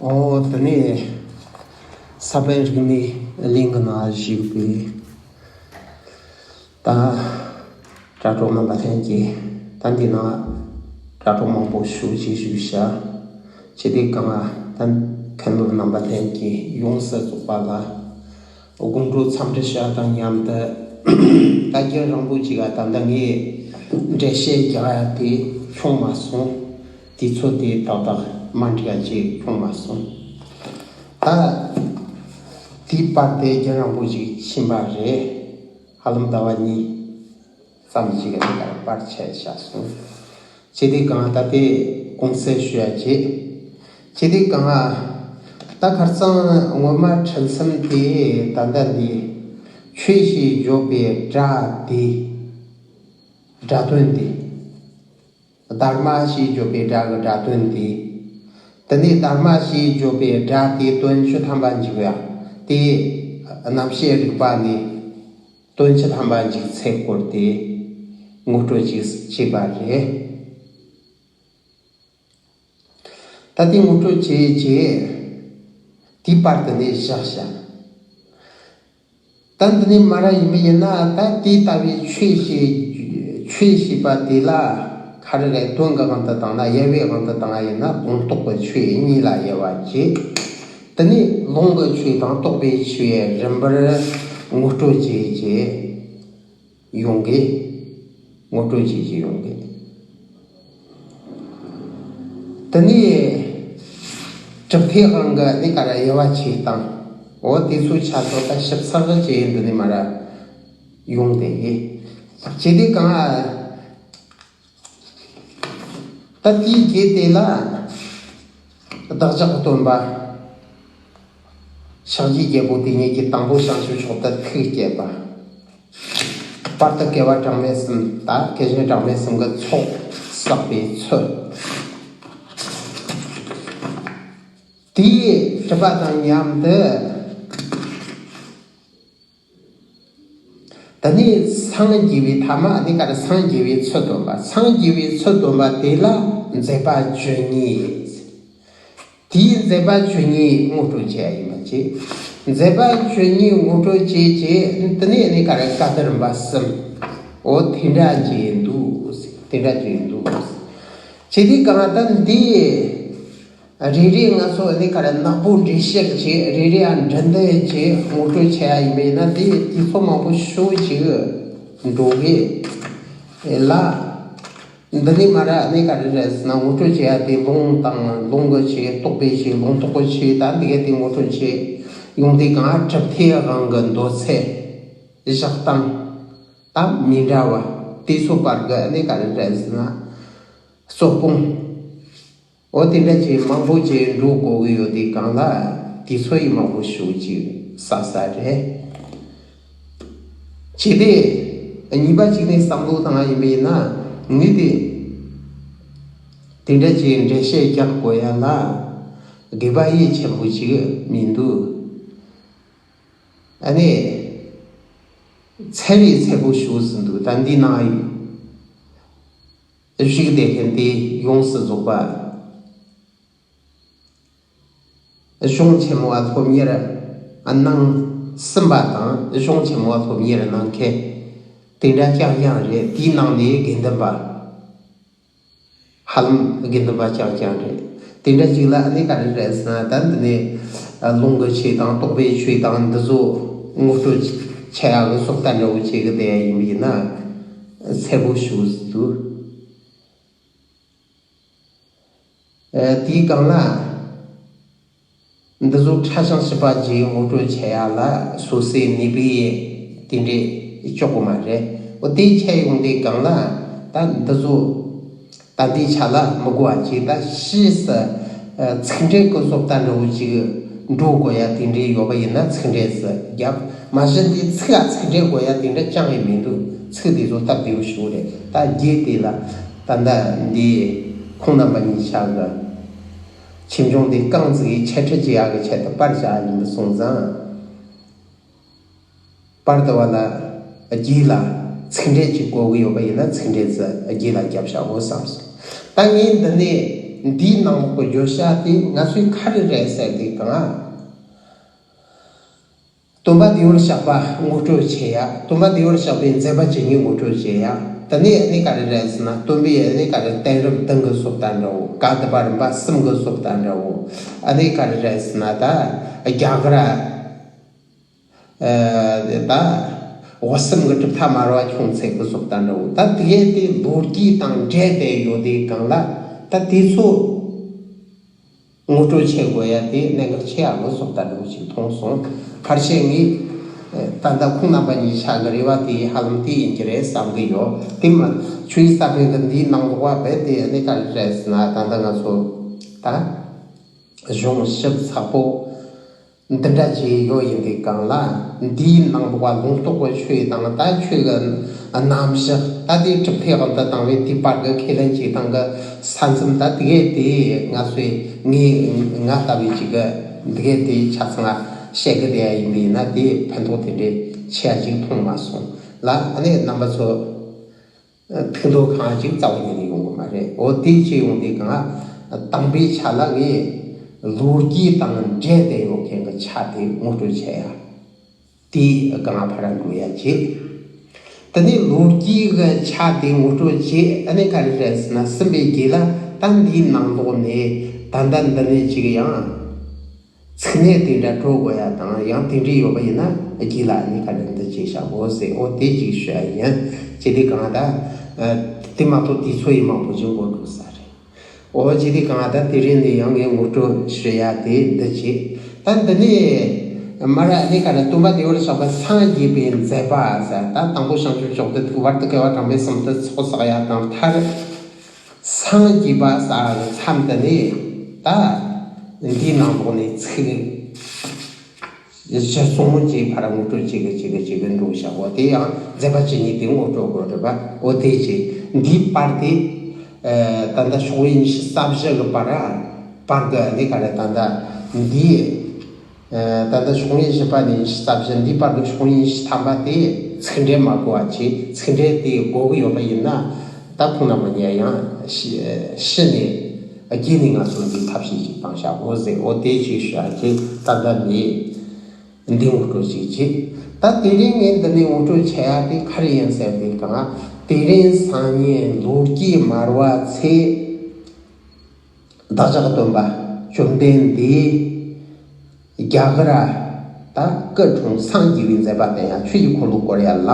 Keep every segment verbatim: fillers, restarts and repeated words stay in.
ཨོ་དེ་ནས་ས་པཎ་རིག་གནས་གླིང་གི་ནང་བཞུགས་པའི་ད་དྲ་གྲོགས་རྣམ་པ་ལྷན་རྒྱས། ད་འདི་ན་དྲ་གྲོགས་མང་པོ་ཞུགས་ཅིག་ཞུགས་བྱ། ཁྱེད་དེ་གང་ད་མཁན་སློབ་རྣམ་པ་ལྷན་རྒྱས་ཡོངས་སུ་རྫོགས་པ་ལ་དགོང་དྲོ་འཚམས་འདྲི་བྱ་དང་མཉམ་དུ་ད་རྒྱུན་རིང་པོ་ཅིག་ད་ལྟ་ངས་འགྲེལ་བཤད་རྒྱག་ཡ་དེ་བྱུང་མ་སོང་། དུས་ཚོད་དེ་ཏག་ཏག་མ་འགྲིག་ཅིག་བྱུང་མ་སོང་། ད་དེའི་བར་དེ་རྒྱུན་རིང་པོ་ཅིག་ཕྱིན་པ་རེད། ཧ་ལམ་ཟླ་བ་གཉིས་ཙམ་ཞིག་གི་ནང་བར་ཆད་བཞག་སོང་། ཁྱེད་དེ་གང་ད་དེ་གོང་གསལ་ཞུ་ཡ་བྱེད། ཁྱེད་དེ་གང་ད་ཁར་སང་སྔོན་མ་ཁྲིད་མཚམས་དེ་ད་ལྟ་འདི་ཆོས་ཞེས་བརྗོད་པའི་སྒྲ་དེ། སྒྲ་དོན་དེ། སྡར་མ་ཞེས་བརྗོད་པའི་སྒྲ་གི་སྒྲ་དོན་དེ། དེ་ནས་སྡར་མ་ཞེས་བརྗོད་པའི་སྒྲ་དེ་དོན་བཅུ་ཐམ་པ་འཇུག་ཡ། དེ་རྣམ་བཤད་རིག་པ་ནས་དོན་བཅུ་ཐམ་པ་འཇུག་ཚེ་སྐོར་དེ་ངོ་སྤྲོད་ཅིག་བྱས་པ་རེད། ད་དེ་ངོ་སྤྲོད་བྱས་རྗེས་དེའི་བར་དུ་ནས་བཞག་བྱ། ད་འདི་ནས་མར་ཡིན་པ་ཡིན་ན་ད་དེ་ལྟ་བུའི་ཆོས་ཞེས་ཆོས་ཞེས་པ་དེ་ལ་ག་རེ་རེད། དོན་གྱི་དབང་དུ་བཏང་ན་དབྱེ་བའི་དབང་དུ་བཏང་བ་ཡིན་ན་ལུང་རྟོགས་པའི་ཆོས་གཉིས་ལ་དབྱེ་བ་བྱེད། དེ་ནས་ལུང་གི་ཆོས་དང་རྟོགས་པའི་ཆོས་རིམ་པར་ངོ་སྤྲོད་བྱས་རྗེས། ཡོང་གི། ངོ་སྤྲོད་བྱེད་ཀྱི་ཡོང་གི། དེ་ནས་གྲུབ་མཐའི་དབང་གི་གནས་ཀ་ར་དབྱེ་བ་ཕྱེ་སྟངས། འོ་དེ་ཚོའི་ཆ་ཚང་ད་ཞིབ་ཚགས་ཀྱི་འདི་ནས་མར་ཡོང་དེ་ཡིན། བྱས་དེ་གང་ཨ། ད་དེའི་རྗེས་དེ་ལ་བདག་ཅག་སྟོན་པ། ཕྱག་རྒྱའི་རྒྱལ་པོ་དེ་ཉིད་ཀྱིས་དང་པོ་བྱང་ཆུབ་མཆོག་ཏུ་ཐུགས་བསྐྱེད་པ། བར་དུ་བསྐལ་པ་གྲངས་མེད་གསུམ་དང་བསྐལ་བཞིན་གྲངས་མེད་གསུམ་གྱི་ཚོགས་བསགས་པའི་ཚུལ། དེའི་གྲུབ་པ་དང་མཉམ་དུ། ད་ནི་སངས་རྒྱས་པའི་ཐ་མ་ནི་ག་རེ་སངས་རྒྱས་པའི་ཚུལ་སྟོན་པ། སངས་རྒྱས་པའི་ཚུལ་སྟོན་པ་དེ་ལ་མཛད་པ་བཅུ་གཉིས། དེའི་མཛད་པ་བཅུ་གཉིས་ངོ་སྤྲོད་བྱས་ཡིན་པ་བཅས། མཛད་པ་བཅུ་གཉིས་ངོ་སྤྲོད་བྱས་རྗེས་དེ་ནས་ནི་ག་རེ་བཀའ་གདམས་པ་གསུམ། འོ་དེ་འདྲ་བྱས་འདུག་དེ་འདྲ་བྱས་འདུག་བྱས་དུས་གང་ལྟར་འདི། རེ་རེ་ང་ཚོ་ནི་ག་རེ་ནག་པོ་འགྲེལ་བཤད་བྱེད། རེ་རེ་ཨ་འགྲེལ་བཤད་བྱེད། ངོ་སྤྲོད་བྱེད་ཡ་ཡིན་པས་ན་དེ་དུས་ཚོད་མང་པོ་ཞེ་ཅིག་འགྲོ་གི་ལ། འདི་ནས་མར་ནི་ག་རེ་རེད་ཟེར་ན་ངོ་སྤྲོད་བྱེད་ཡ་དེ་ལུང་དང་ལུང་གི་ཆེད། རྟོགས་པའི་ཆེད། ལུང་རྟོགས་ཀྱི་ཆེད། ད་འདི་ག་དེ་ངོ་སྤྲོད་བྱེད་ཡོང་དུས་གང་གྲུབ་མཐའི་དབང་གི་མདོ་ཚིག་བཞག་སྟངས་ད་མི་འདྲ་བ། དུས་ཚོད་བར་གི་ནི་ག་རེ་རེད་ཟེར་ན་གཙོ་སྤུངས། འོ་དེ་འདྲ་ཅིག་མང་པོ་ཅིག་འགྲོ་དགོས་ཀྱི་ཡོད་དུས་གང་ལ་དུས་ཚོད་ཡིན་མང་པོ་ཞེ་ཅིག་བསགས་ས་རེད། བྱས་ཏེ་གཉིས་པ་གཅིག་ནས་བསམ་བློ་བཏང་ཡིན་པས་ན་ངས་དེ་དེ་འདྲ་ཅིག་འགྲེལ་བཤད་རྒྱག་དགོས་ཡ་ལ་དགོས་པ་ཡེ་ཆེན་པོ་ཅིག་མི་འདུག་ཨ་ནི་ཚད་རེ་ཚད་པོ་ཞེ་ཟིན་འདུག་ད་འདི་ནང་ཡིན། བཞུགས་བསྡད་མཁན་དེ་ཡོངས་སུ་རྫོགས་པ། གཞུང་ཆེན་མོ་བ་སློབ་གཉེར་གནང་ཟིན་པ་དང་གཞུང་ཆེན་མོ་བ་སློབ་གཉེར་གནང་མཁན་དེ་འདྲ་རྐྱང་རྐྱང་རེད། དེའི་ནང་ནས་དགེ་འདུན་པ། ཧ་ལམ་དགེ་འདུན་པ་རྐྱང་རྐྱང་རེད། དེ་འདྲ་ཅིག་ལ་ཨ་ནི་ག་རེ་རེད་ཟེར་ན་ད་འདི་ནས་ལུང་གི་ཆོས་དང་རྟོགས་པའི་ཆོས་དང་འདི་ཚོ་ངོ་སྤྲོད་བྱེད་ཡག་གི་སོགས་ལྟ་འདྲ་བོ་བྱེད་གི་བསྡད་ཡ་ཡིན་པ་ཡིན་ན་ཚད་པོ་ཞེ་ཟིན་འདུག་ཨ། དེའི་སྒང་ལ། འདི་ཚོ་ཕྲ་ཞིང་ཞིབ་པ་ཅིག་ངོ་སྤྲོད་བྱེད་ཡ་ལ་སོ་སོའི་ནུས་པས་དེ་འདྲས་ལྕོགས་གི་མ་རེད། འོ་དེ་ཆད་ཡོང་དུས་སྒང་ལ་ད་འདི་ཚོ་ད་འདིའི་ཆ་ལ་མི་གོ་བ་ཅིག་ད་ཕྱིས་སུ་ཚིག་འགྲེལ་གི་སོགས་ལྟ་འདྲ་བོ་ཅིག་འགྲོ་དགོས་ཡ་དེ་འདྲས་ཡོད་པ་ཡིན་ན་ཚིག་འགྲེལ་སུ་རྒྱབ། མ་གཞི་འདི་ཚིག་ལ་ཚིག་འགྲེལ་དགོས་ཡ་དེ་འདྲ་ཅང་ཡང་མི་འདུག་ཚིག་དེ་ཚོ་སྟབས་བདེ་བོ་ཞིག་རེད། ད་རྒྱས་དེ་ལ་ད་ལྟ་འདི་ཁོང་རྣམ་པ་གཉིས་ཆ་གི་ཆེ་ཆུང་དེ་རྐང་བཙུགས་ཡི་འཆད་ཁྲིད་བྱེད་ཡག་གི་ཆེད་དུ་པར་བཞག་ཡིན་པ་སོང་ཙང་། པར་དུ་བ་ལ་རྒྱས་ལ་ཚིག་འགྲེལ་གྱི་གོ་གི་ཡོད་པ་ཡིན་ན་ཚིག་འགྲེལ་ཚུ་རྒྱས་ལ་རྒྱབ་བཞག་འོ་བསམ་སོང་། ད་ངས་འདི་ནས་ འདིའི་ནང་ལོགས་ཀྱི་བརྗོད་བྱ་དེ་ང་ཚོས་ག་རེ་རེད་ཟེར་དུས་གང་། སྟོན་པ་བདེ་བར་གཤེགས་པ་ངོ་སྤྲོད་བྱེད་ཡ། སྟོན་པ་བདེ་བར་གཤེགས་པའི་མཛད་པ་ཇི་སྙེད་ངོ་སྤྲོད་བྱེད་ཡ། དེ་ནས་ཨ་ནི་ག་རེ་རེད་ཟེར་ན། སྟོན་པའི་ཨ་ནི་ག་རེ་གཏན་རབས་བདུན་གྱི་བཟོ་ལྟ་འདྲ་བོ། བཀའ་གདམས་པ་རིམ་པ་གསུམ་གྱི་བཟོ་ལྟ་འདྲ་བོ། ཨ་ནི་ག་རེ་རེད་ཟེར་ན། ད་རྒྱ་གར་ཨ་ད་དབུ་གསུམ་གྱི་གྲུབ་མཐའ་སྨྲ་བ་ཁྱུང་ཚན་གྱི་བཟོ་ལྟ་འདྲ་བོ། ད་དེ་དེ་ལོ་རྒྱུས་དང་འབྲེལ་ཏེ་ཡོད་དུས་གང་ལ། ད་དེ་ཚོ་ངོ་སྤྲོད་བྱེད་དགོས་ཡ་དེ་གནད་འགག་ཆེ་ཡ་གི་བཟོ་ལྟ་འདྲ་བོ་ཞིག་མཐོང་སོང་། ཕལ་ཆེར་ངས་ད་ལྟ་ཁོང་རྣམ་པ་གཉིས་ཆ་གི་རེ་བ་དེ་ཧ་ལམ་དེ་ཡིན་གྱི་རེད་བསམ་གྱི་ཡོད། དེ་མིན་ཆོས་ཡིག་གསར་སྤེལ་གྱི་འདིའི་ནང་ལོགས་པ་རྦད་དེ་ཨ་ནི་ག་རེ་རེད་ཟེར་ན། ད་ལྟ་ང་ཚོ་ད་གཞུང་ཞིབ་ཚགས་པོ་འདི་འདྲ་ཅིག་ཡོད། ཡིན་དུས་གང་ལ་འདིའི་ནང་ལོགས་པ་ལུང་རྟོགས་པའི་ཆོས་དང་། ད་ཆོས་ཀྱི་རྣམ་གཞག། ད་དེའི་གྲུབ་མཐའི་དབང་དུ་བཏང་བའི་དེའི་བར་གྱི་ཁས་ལེན་བྱེད་སྟངས་ཀྱི་ས་མཚམས། ད་དེ་གས་དེ་ང་ཚོས་ངས་ང་ལྟ་བུའི་ཅིག་གི་འདི་གས་དེ་ཆ་ཚང་བཤད་གི་བསྡད་ཡ་ཡིན་པ་ཡིན་ན། དེ་ཕན་ཐོགས་དེ་འདྲའི་ཆེ་ཡ་ཅིག་མཐོང་མ་སོང་ལ། ཨ་ནི་རྣམ་པ་ཚོ་ཐུགས་འདོད་ཁང་ཅིག་རྩ་བ་ཉིད་ནས་ཡོང་གི་མ་རེད། འོ་དེ་ཅིག་ཡོང་དུས་གང་། དང་པོའི་ཆ་ལ་ངས་ལོ་རྒྱུས་དང་འབྲེལ་ཏེ་ཡོད་མཁན་གྱི་ཆ་དེ་ངོ་སྤྲོད་བྱེད་ཡ། དེའི་སྒང་ཕར་འགྲོ་ཡ་བྱེད། དེ་ནས་ལོ་རྒྱུས་ཀྱི་ཆ་དེ་ངོ་སྤྲོད་བྱེད། ཨ་ནི་ག་རེ་རེད་ཟེར་ན། ཟིན་པའི་རྗེས་ལ་ད་འདིའི་ནང་ལོགས་ནས་ད་ལྟ་འདི་ནས་ཅིག་ཡང་ཚིག་སྣེ་དེ་འདྲ་འགྲོ་དགོས་ཡ་དང་། ཡང་དེ་འདྲ་ཡོད་པ་ཡིན་ན་རྗེས་ལ་ཨ་ནི་ག་རེ་འདི་བྱས་བཞག་དགོས་ཟེར། འོ་དེ་ཅིག་ཞུ་ཡ་ཡིན། བྱས་དུས་གང་། ད་དེ་མ་གཏོགས་དུས་ཚོད་ཡིན་མང་པོ་ཅིག་འགོར་འགྲོ་ས་རེད། འོ་བྱས་དུས་གང་། ད་དེ་རིང་ནས་ཡང་ངས་ངོ་སྤྲོད་ཞུ་ཡ་དེ་འདི་བྱས། ད་འདི་ནས་མར་ཨ་ནི་ག་རེ། སྟོན་པ་བདེ་བར་གཤེགས་པ་སངས་རྒྱས་པའི་མཛད་པ་ཟེར། ད་དང་པོ་བྱང་ཆུབ་མཆོག་ཏུ་ཐུག། བར་དུ་བསྐལ་པ་གྲངས་མེད་གསུམ་དུ་ཚོགས་བསགས་ཡ་དང་། མཐར་སངས་རྒྱས་པ་ཟེར་བའི་མཚམས་དེ་ནས། ད་འདིའི་ནང་ལོགས་ནས་ཚིག་བཞི་གསུམ་ཅིག་ཕར་ངོ་སྤྲོད་བྱེད་གི་བྱེད་གི་བྱེད་གི་འགྲོ་བཞག་གོ། དེ་ཡང་མཛད་པ་ཇི་སྙེད་དེ་ངོ་སྤྲོད་དགོས་རེད་པ། འོ་དེ་བྱས། འདིའི་བར་དེ་ད་ལྟ་ཤོག་ཡིན་བཞི་རྩ་བཞི་གི་བར། བར་གི་ཨ་ནི་ག་རེ། ད་ལྟ་འདི་ད་ལྟ་ཤོག་ཡིན་བཞི་པ་ནས་བཞི་རྩ་བཞི། འདིའི་བར་གི་ཤོག་ཡིན་བཞི་ཐམ་པ་དེ་ཚིག་འགྲེལ་མ་དགོས་པ་བྱས། ཚིག་འགྲེལ་དེ་དགོས་གི་ཡོད་པ་ཡིན་ན། ད་ཁོང་རྣམ་པ་གཉིས་ཡང་ཕྱི་ཕྱི་ནས་རྒྱུད་ནས་ང་ཚོ་འདི་ཐབས་ཤེས་ཅིག་བཏང་བཞག་གོ་ཟེར། འོ་དེ་ཅིག་ཞུ་ཡ་བྱས། ད་ལྟ་འདི་འདི་ངོ་སྤྲོད་ཅིག་བྱས། ད་དེ་རིང་ངས་འདི་ནས་ངོ་སྤྲོད་བྱེད་ཡ་དེ་ག་རེ་ཡིན་ཟེར་དུས་གང་། དེ་རིང་སང་ཉིན་ལོ་རྒྱུས་མར་བ་ཚེས། བདག་ཅག་སྟོན་པ་བཅོམ་ལྡན་འདས་རྒྱ་གར་ད་སྐུ་འཁྲུངས་སངས་རྒྱས་པའི་མཛད་པ་དང་། ཡང་ཆོས་ཀྱི་འཁོར་ལོ་བསྐོར་ཡ་ལ་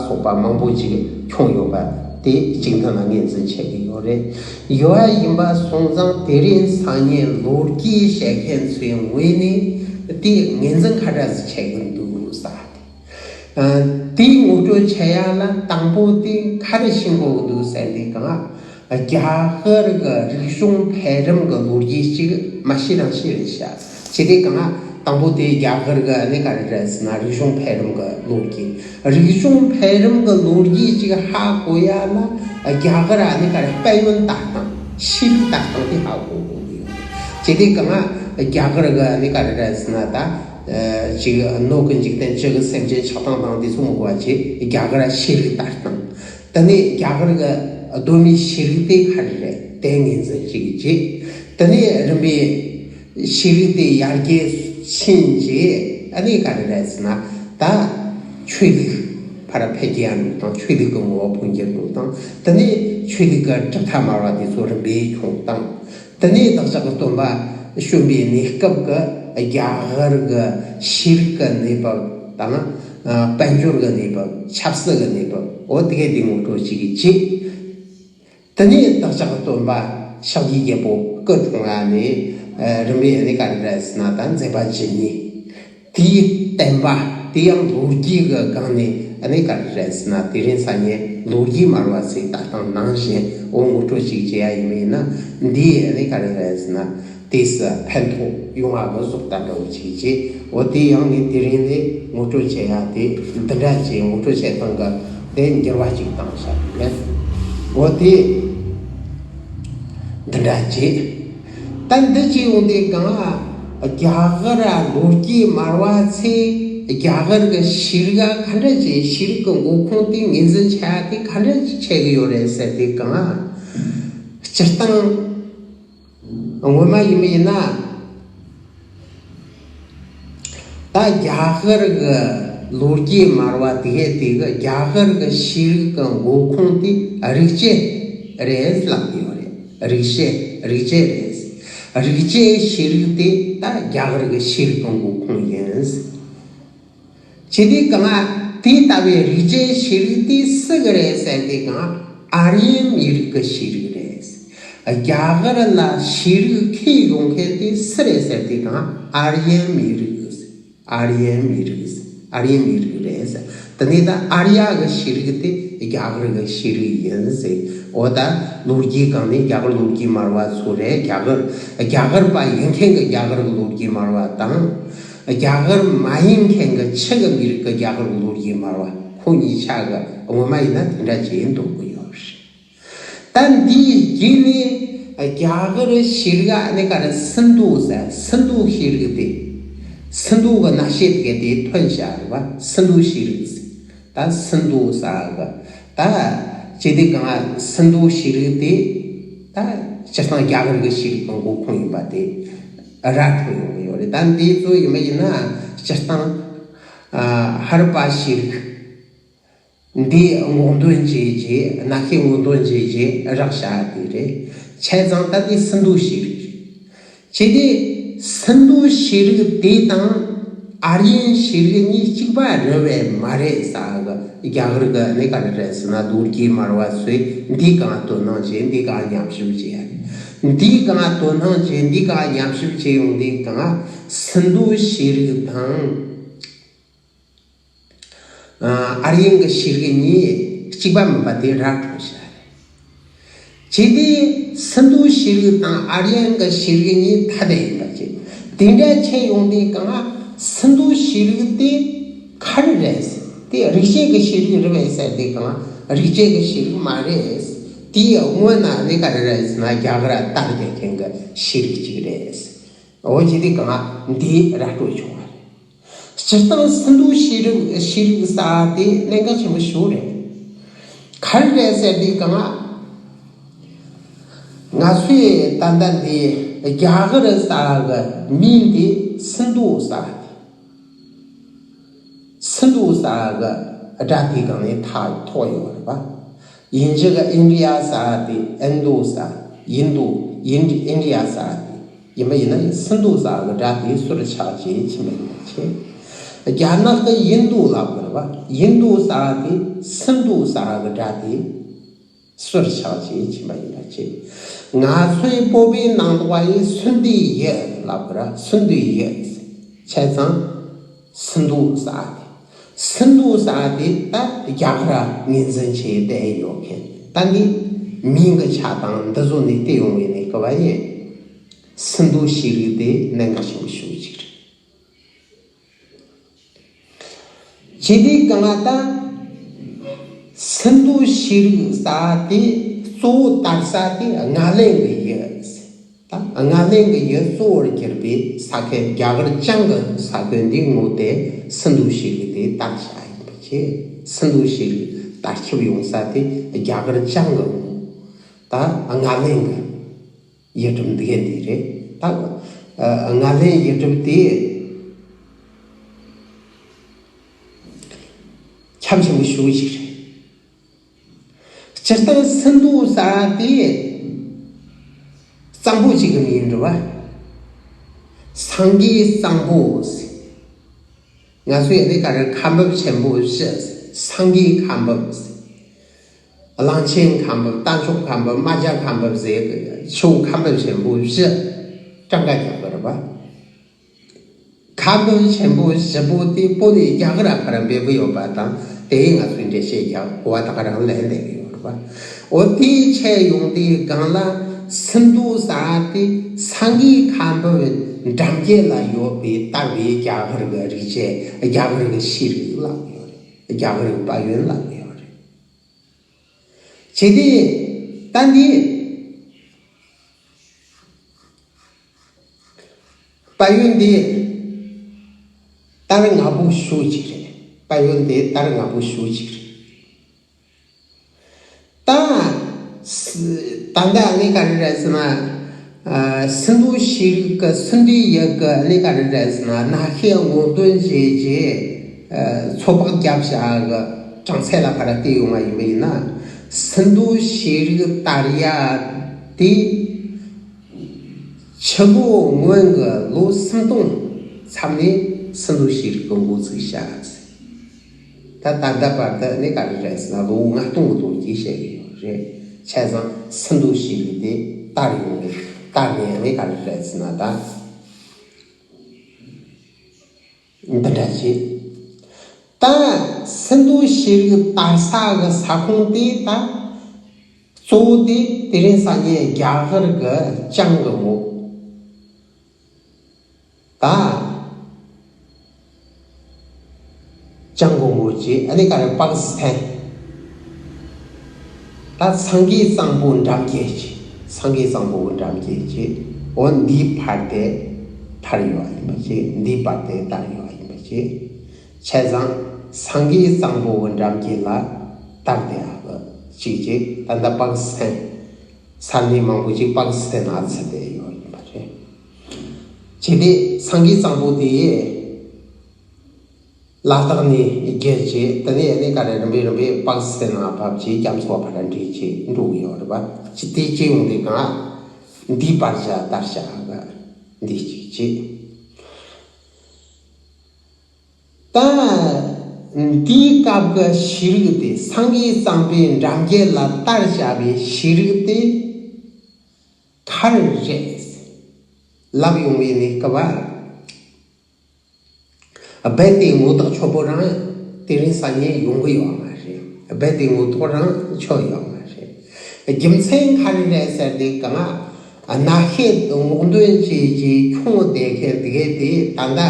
སོགས་པ་མང་པོ་ཅིག་བྱུང་ཡོད་པ་དེ་གཅིག་མཐུན་ལ་ངོས་འཛིན་བྱེད་ཀྱི་ཡོད་རེད། ཡོད་པ་ཡིན་པ་སོང་ཙང་། དེ་རིང་སང་ཉིན་ལོ་རྒྱུས་བཤད་མཁན་ཚོའི་ངོས་ནས་དེ་ངོས་འཛིན་ག་འདྲ་ཞིག་བྱེད་ཀྱི་འདུག་ཟེར། ཨ། དེའི་ངོ་སྤྲོད་བྱེད་ཡ་ལ་དང་པོ་དེ་ག་རེ་ཤེས་དགོས་ཀྱི་འདུག་ཟེར་དུས་གང་། རྒྱ་གར་གྱི་རིག་གཞུང་འཕེལ་རིམ་གྱི་ལོ་རྒྱུས་ཅིག་མ་ཤེས་རང་ཤེས་རེད་ཤག་བྱས་དུས་གང་། དང་པོ་དེ་རྒྱ་གར་གྱི་ཨ་ནི་ག་རེ་རེད་ཟེར་ན། རིག་གཞུང་འཕེལ་རིམ་གྱི་ལོ་རྒྱུས། རིག་གཞུང་འཕེལ་རིམ་གྱི་ལོ་རྒྱུས་ཅིག་ཧ་གོ་ཡ་ལ་རྒྱ་གར་ཨ་ནི་ག་རེ། དཔལ་ཡོན་ལྟ་སྟངས། ཤེས་རིག་ལྟ་སྟངས་དེ་ཧ་གོ་དགོས་ཀྱི་ཡོད་རེད། བྱས་དུས་གང་། རྒྱ་གར་གྱི་ཨ་ནི་ག་རེ་རེད་ཟེར་ན། ད། ཨ། ཅིག་སྣོད་ཀྱི་འཇིག་རྟེན། བཅུད་ཀྱི་སེམས་ཅན། ཆགས་སྡང་དང་དེ་ཚོ་མི་དགོས་པ་བྱས། རྒྱ་གར་ཤེས་རིག་ལྟ་སྟངས། དེ་ནས་རྒྱ་གར་གྱི་གདོད་མའི་ཤེས་རིག་དེ་ག་རེ་རེད། དེ་ངོས་འཛིན་ཅིག་བྱས། དེ་ནས་རིམ་པས་ཤེས་རིག་དེ་ཡར་རྒྱས་ཕྱིན་རྗེས་ཨ་ནི་ག་རེ་རེད་ཟེར་ན། ད་ཆོས་ལུགས་ཕར་འཕེལ་རྒྱས་འགྲོ་སྟངས། ཆོས་ལུགས་ཀྱི་ངོ་བོ་འཕོ་འགྱུར་འགྲོ་སྟངས། དེ་ནས་ཆོས་ལུགས་ཀྱི་གྲུབ་མཐའ་སྨྲ་བ་དེ་ཚོ་རིམ་པས་བྱུང་སྟངས། དེ་ནས་བདག་ཅག་གི་སྟོན་པ་བྱོན་པའི་གནས་སྐབས་ཀྱི་རྒྱ་གར་གྱི་ཤེས་རིག་གི་གནས་བབ་དང་། ཨ། དཔལ་འབྱོར་གྱི་གནས་བབ། ཆབ་སྲིད་ཀྱི་གནས་བབ། འོ་དེ་གས་དེ་ངོ་སྤྲོད་ཅིག་བྱས། དེ་ནས་བདག་ཅག་གི་སྟོན་པ་ཤཱཀྱའི་རྒྱལ་པོ་སྐུ་འཁྲུངས་ཡ་ནས། ཨ། རིམ་པས་ཨ་ནི་ག་རེ་རེད་ཟེར་ན། ད་མཛད་པ་ཇི་སྙེད། དེའི་བསྟན་པ་དེ་ཡང་ལོ་རྒྱུས་ཀྱི་སྒང་ནས་ཨ་ནི་ག་རེ་རེད་ཟེར་ན། དེ་རིང་སང་ཉིན་ལོ་རྒྱུས་མར་བ་ཚེས་ལྟ་སྟངས་ནང་བཞིན། འོ་ངོ་སྤྲོད་ཅིག་བྱེད་ཡ་ཡིན་པ་ཡིན་ན། འདིས་ཨ་ནི་ག་རེ་རེད་ཟེར་ན། དེས་ཕན་ཐོགས་ཡོང་བ་གི་བཟོ་ལྟ་འདྲ་བོ་ཅིག་བྱས། འོ་དེ་ཡང་ངས་དེ་རིང་ནས་ངོ་སྤྲོད་བྱེད་ཡ་དེ་འདི་འདྲ་བྱས། ངོ་སྤྲོད་བྱེད་སྟངས་ཀྱི་དེ་འགྱུར་བ་ཅིག་བཏང་བཞག་ཡིན། འོ་དེ་འདི་འདྲ་བྱས། ད་འདི་བྱས་ཡོང་དུས་གང་། རྒྱ་གར་ལོ་རྒྱུས་མར་བ་ཚེ་རྒྱ་གར་གྱི་ཤེས་རིག་ག་འདྲ་བྱས། ཤེས་རིག་གི་འགོ་ཁུངས་དེ་ངོས་འཛིན་བྱ་ཡ་དེ་ག་འདྲ་བྱེད་ཀྱི་ཡོད་རེད་ཟེར་དུས་གང་། སྤྱིར་བཏང་། ངོ་མ་ཡིན་མིན་ཡིན་ན། ད་རྒྱ་གར་གི་ལོ་རྒྱུས་སྨྲ་བ་དེ་གས་དེ་གི་རྒྱ་གར་གི་ཤེས་རིག་གི་འགོ་ཁུངས་དེ་རིག་བྱེད་རེད་ལབ་ཡོད་རེད། རིག་བྱེད་རིག་བྱེད་རེད། རིག་བྱེད་ཤེས་རིག་དེ་ད་རྒྱ་གར་གི་ཤེས་རིག་གི་འགོ་ཁུངས་ཡིན། ཇི་སྟེ་གང་། དེ་ལྟ་བུའི་རིག་བྱེད་ཤེས་རིག་དེ་སུ་གི་རེད་ཟེར་ཏེ་གང་། ཨཱརྱ་མི་རིགས་ཀྱི་ཤེས་རིག་རེད། རྒྱ་གར་ལ་ཤེས་རིག་ཁྱེར་ཡོང་མཁན་དེ་སུ་རེད་ཟེར་ཏེ་གང་། ཨཱརྱ་མི་རིགས། ཨཱརྱ་མི་རིགས། ཨཱརྱ་མི་རིགས་རེད། དེ་ནས་ད་ཨཱརྱ་གི་ཤེས་རིག་དེ་རྒྱ་གར་གི་ཤེས་རིག་ཡིན་ཟེར། འོ་ད་ལོ་རྒྱུས་སྒང་ནས་རྒྱ་གར་ལོ་རྒྱུས་སྨྲ་བ་ཚོ་རེད། རྒྱ་གར་རྒྱ་གར་པ་ཡིན་མཁན་གྱི་རྒྱ་གར་གྱི་ལོ་རྒྱུས་སྨྲ་བ་དང་། རྒྱ་གར་མ་ཡིན་མཁན་གྱི་ཕྱི་གི་མི་རིགས་ཀྱི་རྒྱ་གར་གྱི་ལོ་རྒྱུས་སྨྲ་བ་ཁོ་གཉིས་ཆ་གི་ངོ་མ་ཡིན་ན་དེ་འདྲ་བྱས་འདུག་གི་ཡོད་རེད། ད་འདིའི་རྗེས་ནས་རྒྱ་གར་ཤེས་རིག་ཨ་ནི་ག་རེ་སིན་དྷུ་ཟེར། སིན་དྷུ་ཤེས་རིག་དེ། སིན་དྷུ་གི་གནའ་ཤུལ་དེ་ག་དེ་ཐོན་བཞག་རེད་པ། སིན་དྷུ་ཤེས་རིག་ཟེར། ད་སིན་དྷུ་ཟེར་གི་ད། ཇི་སྟེ་གང་སིན་དྷུ་ཤེས་རིག་དེ་ད་སྤྱིར་བཏང་རྒྱ་གར་གྱི་ཤེས་རིག་གི་འགོ་ཁུངས་ཡིན་པ་དེ་ར་འཕྲོད་ཡོང་གི་ཡོད་རེད། ད་འདི་ཚོ་ཡིན་པ་ཡིན་ན་སྤྱིར་བཏང་ཨ་ཧ་ར་པ་ཤེས་རིག་འདི་སྔོག་འདོན་བྱས་རྗེས། གནའ་ཤུལ་སྔོག་འདོན་བྱས་རྗེས་རག་བཞག་དེ་རེད། བྱས་ཙང་ད་འདི་སིན་དྷུ་ཤེས་རིག་རེད། ཇི་སྟེ་སིན་དྷུ་ཤེས་རིག་དེ་དང་ཨཱརྱན་ཤེས་རིག་གཉིས་གཅིག་པ་རེད་པས་མ་རེད་ཟེར་གི། རྒྱ་གར་གི་ནི་ག་རེ་རེད་ཟེར་ན། ལོ་རྒྱུས་སྨྲ་བ་ཚོས་འདི་གང་དོ་སྣང་བྱས། འདི་གང་ཉམས་ཞིབ་བྱས། འདི་གང་དོ་སྣང་བྱས། འདི་གང་ཉམས་ཞིབ་བྱས་ཡོང་དུས་གང་སིན་དྷུ་ཤེས་རིག་དང་ཨཱརྱན་གྱི་ཤེས་རིག་གཉིས་གཅིག་པ་མིན་པ་དེ་ར་འཕྲོད་བཞག་རེད། ཇི་སྟེ་སིན་དྷུ་ཤེས་རིག་དང་ཨཱརྱན་གྱི་ཤེས་རིག་གཉིས་ཐ་དད་ཡིན་པ་བྱས། དེ་འདྲ་བྱས་ཡོང་དུས་གང་སིན་དྷུ་ཤེས་རིག་དེ་ག་རེ་རེད་ཟེར། དེ་རིག་བྱེད་ཀྱི་ཤེས་རིག་རེད་པས་ཟེར་དུས་གང་རིག་བྱེད་ཀྱི་ཤེས་རིག་མ་རེད། དེའི་སྔོན་ན་ནི་ག་རེ་རེད་ཟེར་ན་རྒྱ་གར་དར་བསྡད་མཁན་གྱི་ཤེས་རིག་ཅིག་རེད། འོ་ཇི་སྟེ་གང་འདི་ར་འཕྲོད་བྱུང་བ་རེད། སྤྱིར་བཏང་སིན་དྷུ་ཤེས་རིག་ཤེས་རིག་ཟེར་དེ་གནད་འགག་ཆེན་པོ་ཞིག་རེད། ག་རེ་རེད་ཟེར་དུས་གང་ང་ཚོས་ད་ལྟ་འདི་རྒྱ་གར་ཟེར་གི་མིང་དེ་སིན་དྷུ་ཟེར་དེ། སིན་དྷུ་ཟེར་གི་སྒྲ་དེ་གང་ནས་ཐ་ཐོགས་ཡོད་རེད་པ། དབྱིན་ཇི་གི་ཨིན་ཌི་ཡ་ཟེར་དེ་ཨིན་དྷུ་ཟེར། ཨིན་དྷུ། ཨིན་ཨིན་ཌི་ཡ་ཟེར་དེ་ཡིན་པ་ཡིན་ན། སིན་དྷུ་ཟེར་གི་སྒྲ་དེ་སོར་ཆགས་བྱས་ཕྱིན་པ་ཡིན་པ་བྱས། རྒྱ་ནག་གི་ཨིན་དྷུ་ལབ་གི་རེད་པ། ཨིན་དྷུ་ཟེར་དེ་སིན་དྷུ་ཟེར་གི་སྒྲ་དེ་སོར་ཆགས་བྱས་ཕྱིན་པ་ཡིན་པ་བྱས། ང་ཚོའི་བོད་པའི་ནང་དུ་བ་ཡི་སུན་དྷུ་ཡི་ལབ་གི་རེད། སུན་དྷུ་ཡི་བྱས་ཙང་། སིན་དྷུ་ཟེར་དེ། སིན་དྷུ་ཟེར་དེ་ད་རྒྱ་གར་ངོས་འཛིན་བྱས་བསྡད་ཡོད་མཁན། ད་འདི་མིང་གི་ཆ་དང་འདི་ཚོ་ནས་བལྟས་ཡོང་བའི་ནས་གི་བ་ཡིན། སིན་དྷུ་ཤེས་རིག་དེ་གནད་འགག་ཆེན་པོ་ཞེ་པོ་ཅིག་རེད། ཇི་སྟེ་གང་ད་སིན་དྷུ་ཤེས་རིག་ཟེར་དེ་གཙོ་བོ་དར་ས་དེ་ལྔ་ལན་གི་ཡུལ། ད་ལྔ་ལན་གི་ཡུལ་གཙོ་བོར་གྱུར་པའི་ས་ཁུལ། རྒྱ་གར་བྱང་གི་ས་ཁུལ་འདི་ངོས་དེ་སིན་དྷུ་ཤེས་རིག་དེ་དར་ཤག་ཡིན་པ་བྱས། སིན་དྷུ་ཤེས་རིག་དར་ཁྱབ་ཡོང་ས་དེ་རྒྱ་གར་བྱང་གི་ངོས་ད་ལྔ་ལན་གི་ཡུལ་གྲུ་འདི་ག་འདི་རེད། ད་ལྔ་ལན་ཡུལ་གྲུ་དེ་ཁྱབ་ཆེན་པོ་ཞེ་པོ་ཅིག་རེད། སྤྱིར་བཏང་སིན་དྷུ་ཟེར་དེ་གཙང་པོ་གཅིག་གི་མིང་རེད་པ། སེང་གེ་གཙང་པོ་ཟེར། ང་ཚོའི་ཨ་ནི་ག་རེ་ཁ་འབབ་ཆེན་པོ་བཞི། སེང་གེ་ཁ་འབབ་ཟེར། གླང་ཆེན་ཁ་འབབ། རྟ་མཆོག་ཁ་འབབ། རྨ་བྱ་ཁ་འབབ་ཟེར་གི་ཆུ་བོ་ཁ་འབབ་ཆེན་པོ་བཞི་གྲངས་ཀ་རྒྱག་གི་རེད་པ། ཁ་འབབ་ཆེན་པོ་བཞི་པོ་དེ་བོད་ནས་རྒྱ་གར་ལ་ཕར་འབེབས་ཀྱི་ཡོད་པ་དང་། དེ་ཡིས་ང་ཚོས་འགྲེལ་བཤད་རྒྱག་གོ་བ་ད་ག་རང་ལེན་བསྡད་ཀྱི་ཡོད་རེད་པ། འོ་དེ་བྱས་ཡོང་དུས་སྒང་ལ་སིན་དྷུ་ཟེར་དེ་སེང་གེ་ཁ་འབབ་འགྲམ་རྒྱུད་ལ་ཡོད་པའི་དར་བའི་རྒྱ་གར་གྱི་རིག་བྱེད། རྒྱ་གར་གྱི་ཤེས་རིག་ལབ་ཀྱི་ཡོད་རེད། རྒྱ་གར་གྱི་དཔལ་ཡོན་ལབ་ཀྱི་ཡོད་རེད། བྱས་ཏེ་ད་འདི་དཔལ་ཡོན་འདི་དར་ང་པོ་ཞེ་པོ་ཅིག་རེད། དཔལ་ཡོན་འདི་དར་ང་པོ་ཞེ་པོ་ཅིག་རེད། ད་ད་ལྟ་ངས་ག་རེ་རེད་ཟེར་ན། ཨ། སིནྡྷུ་ཤེས་རིག་གི་སིནྡྷུ་ཡི་གི་ཨ་ནི་ག་རེ་རེད་ཟེར་ན། རྣ་ཤེས་སྔོག་འདོན་བྱས་རྗེས། ཨ། ཚོད་དཔག་བརྒྱབ་བྱ་གི་གྲངས་ཚད་ལ་ཕར་བལྟས་ཡོང་བ་ཡིན་པ་ཡིན་ན། སིནྡྷུ་ཤེས་རིག་དར་ཡ་དེ་ཕྱི་ལོ་སྔོན་གྱི་ལོ་སུམ་སྟོང་མཚམས་ནས་སིནྡྷུ་ཤེས་རིག་གི་འགོ་ཚུགས་བྱ་ཟེར། ད་ད་ལྟ་བར་དུ་ནི་ག་རེ་རེད་ཟེར་ན། ལོ་ལྔ་སྟོང་གི་ལོ་རྒྱུས་བཤད་ཀྱི་ཡོད་རེད། བྱས་ཙང་སིནྡྷུ་ཤེས་རིག་དེ་དར་ཡོང་གི། དར་ནས་ནི་ག་རེ་རེད་ཟེར་ན། ད་འདི་འདྲ་བྱས། ད་སིནྡྷུ་ཤེས་རིག་དར་ས་གི་ས་ཁོངས་དེ། ད་གཙོ་བོ་དེ་དེ་རིང་སང་ཉིན་རྒྱ་གར་གི་ལྕང་གི་ངོས། ད་ལྕང་གི་ངོས་ཀྱི་ཨ་ནི་ག་རེ། པ་ཀི་སི་ཐན། ད་སེང་གེ་གཙང་པོ་འགྲམ་རྒྱུད་ཀྱི། སེང་གེ་གཙང་པོ་གི་འགྲམ་རྒྱུད་ཀྱི། འོ་འདིའི་བར་དེ་དར་ཡོད་ཡིན་པ་བྱས། འདིའི་བར་དེ་དར་ཡོད་ཡིན་པ་བྱས། བྱས་ཙང་སེང་གེ་གཙང་པོ་གི་འགྲམ་རྒྱུད་ལ་དར་བསྡད་ཡག་གི་གཅིག་བྱས། ད་ལྟ་པ་ཀི་སི་ཐན། ས་གནས་མང་པོ་ཅིག་པ་ཀི་སི་ཐན་ནང་ཚུད་བསྡད་ཡོད་ཡིན་པ་རེད། བྱས་ཏེ་སེང་གེ་གཙང་པོ་དེ་ལ་དྭགས་ནས་བརྒྱུད་བྱས། དེ་ནས་ཨ་ནི་ག་རེ། རིམ་པས་རིམ་པས་པ་ཀི་སི་ཐན་ནང་བབས་བྱས། རྒྱ་མཚོ་ཕར་འདྲེས་བྱས་འགྲོ་གི་ཡོད་རེད་པ། ཅི་དེ་སྐྱེ་ཡོང་དུས་སྒང་། འདིའི་བར་བྱ་དར་བྱ་གི་འདི་གཅིག་བྱས། ད་འདིའི་སྐབས་ཀྱི་ཤེས་རིག་དེ། སེང་གེ་གཙང་པོའི་འགྲམ་རྒྱུད་ལ་དར་བྱ་བའི་ཤེས་རིག་དེ་ག་རེ་རེད་ལབ་ཡོང་བའི་གནས་སྐབས། རྦད་དེ་ངོ་ཐག་ཆོད་པོ་རང་དེ་རིང་སང་ཉིན་ཡོང་གི་ཡོད་མ་རེད། རྦད་དེ་ངོ་ཐག་རང་ཆོད་ཡོད་མ་རེད། རྒྱུ་མཚན་ག་རེ་རེད་ཟེར་དུས་སྒང་། རྣ་ཤེས་སྔོག་འདོན་བྱས་རྗེས་ཁྱོང་བསྡད་མཁན་དེ་གས་དེ་ད་ལྟ་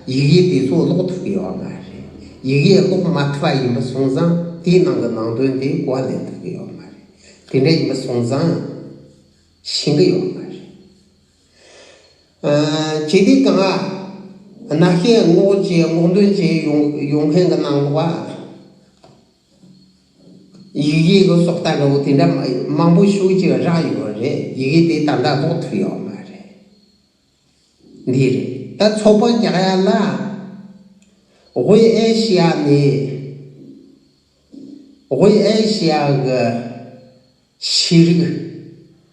ཡི་གེ་དེ་ཚོ་ཀློག་ཐུབ་ཀྱི་ཡོད་མ་རེད། ཡི་གེ་ཀློག་མ་ཐུབ་པ་ཡིན་པ་སོང་ཙང་། དེའི་ནང་གི་ནང་དོན་དེ་གོ་བ་ལེན་ཐུབ་ཀྱི་ཡོད་མ་རེད། དེ་འདྲ་ཡིན་པ་སོང་ཙང་ཤེས་ཀྱི་ཡོད་མ་རེད། ཨ། བྱས་དུས་སྒང་། རྣ་ཤེས་སྔོག་བྱས། སྔོག་འདོན་བྱས་ཡོང་ཡོང་མཁན་གྱི་ནང་ལོགས། ཡི་གེ་གི་སོག་ལྟ་འདྲ་བོ་དེ་འདྲ་མང་པོ་ཞེ་ཅིག་རག་ཡོད་རེད། ཡི་གེ་དེ་ད་ལྟ་ཀློག་ཐུབ་ཡོད་མ་རེད། འདི་རེད། ད་ཚོད་དཔག་རྒྱག་ཡ་ལ། དབུས་ཨེ་ཤི་ཡ་ནས། དབུས་ཨེ་ཤི་ཡ་གི་ཤེས་རིག་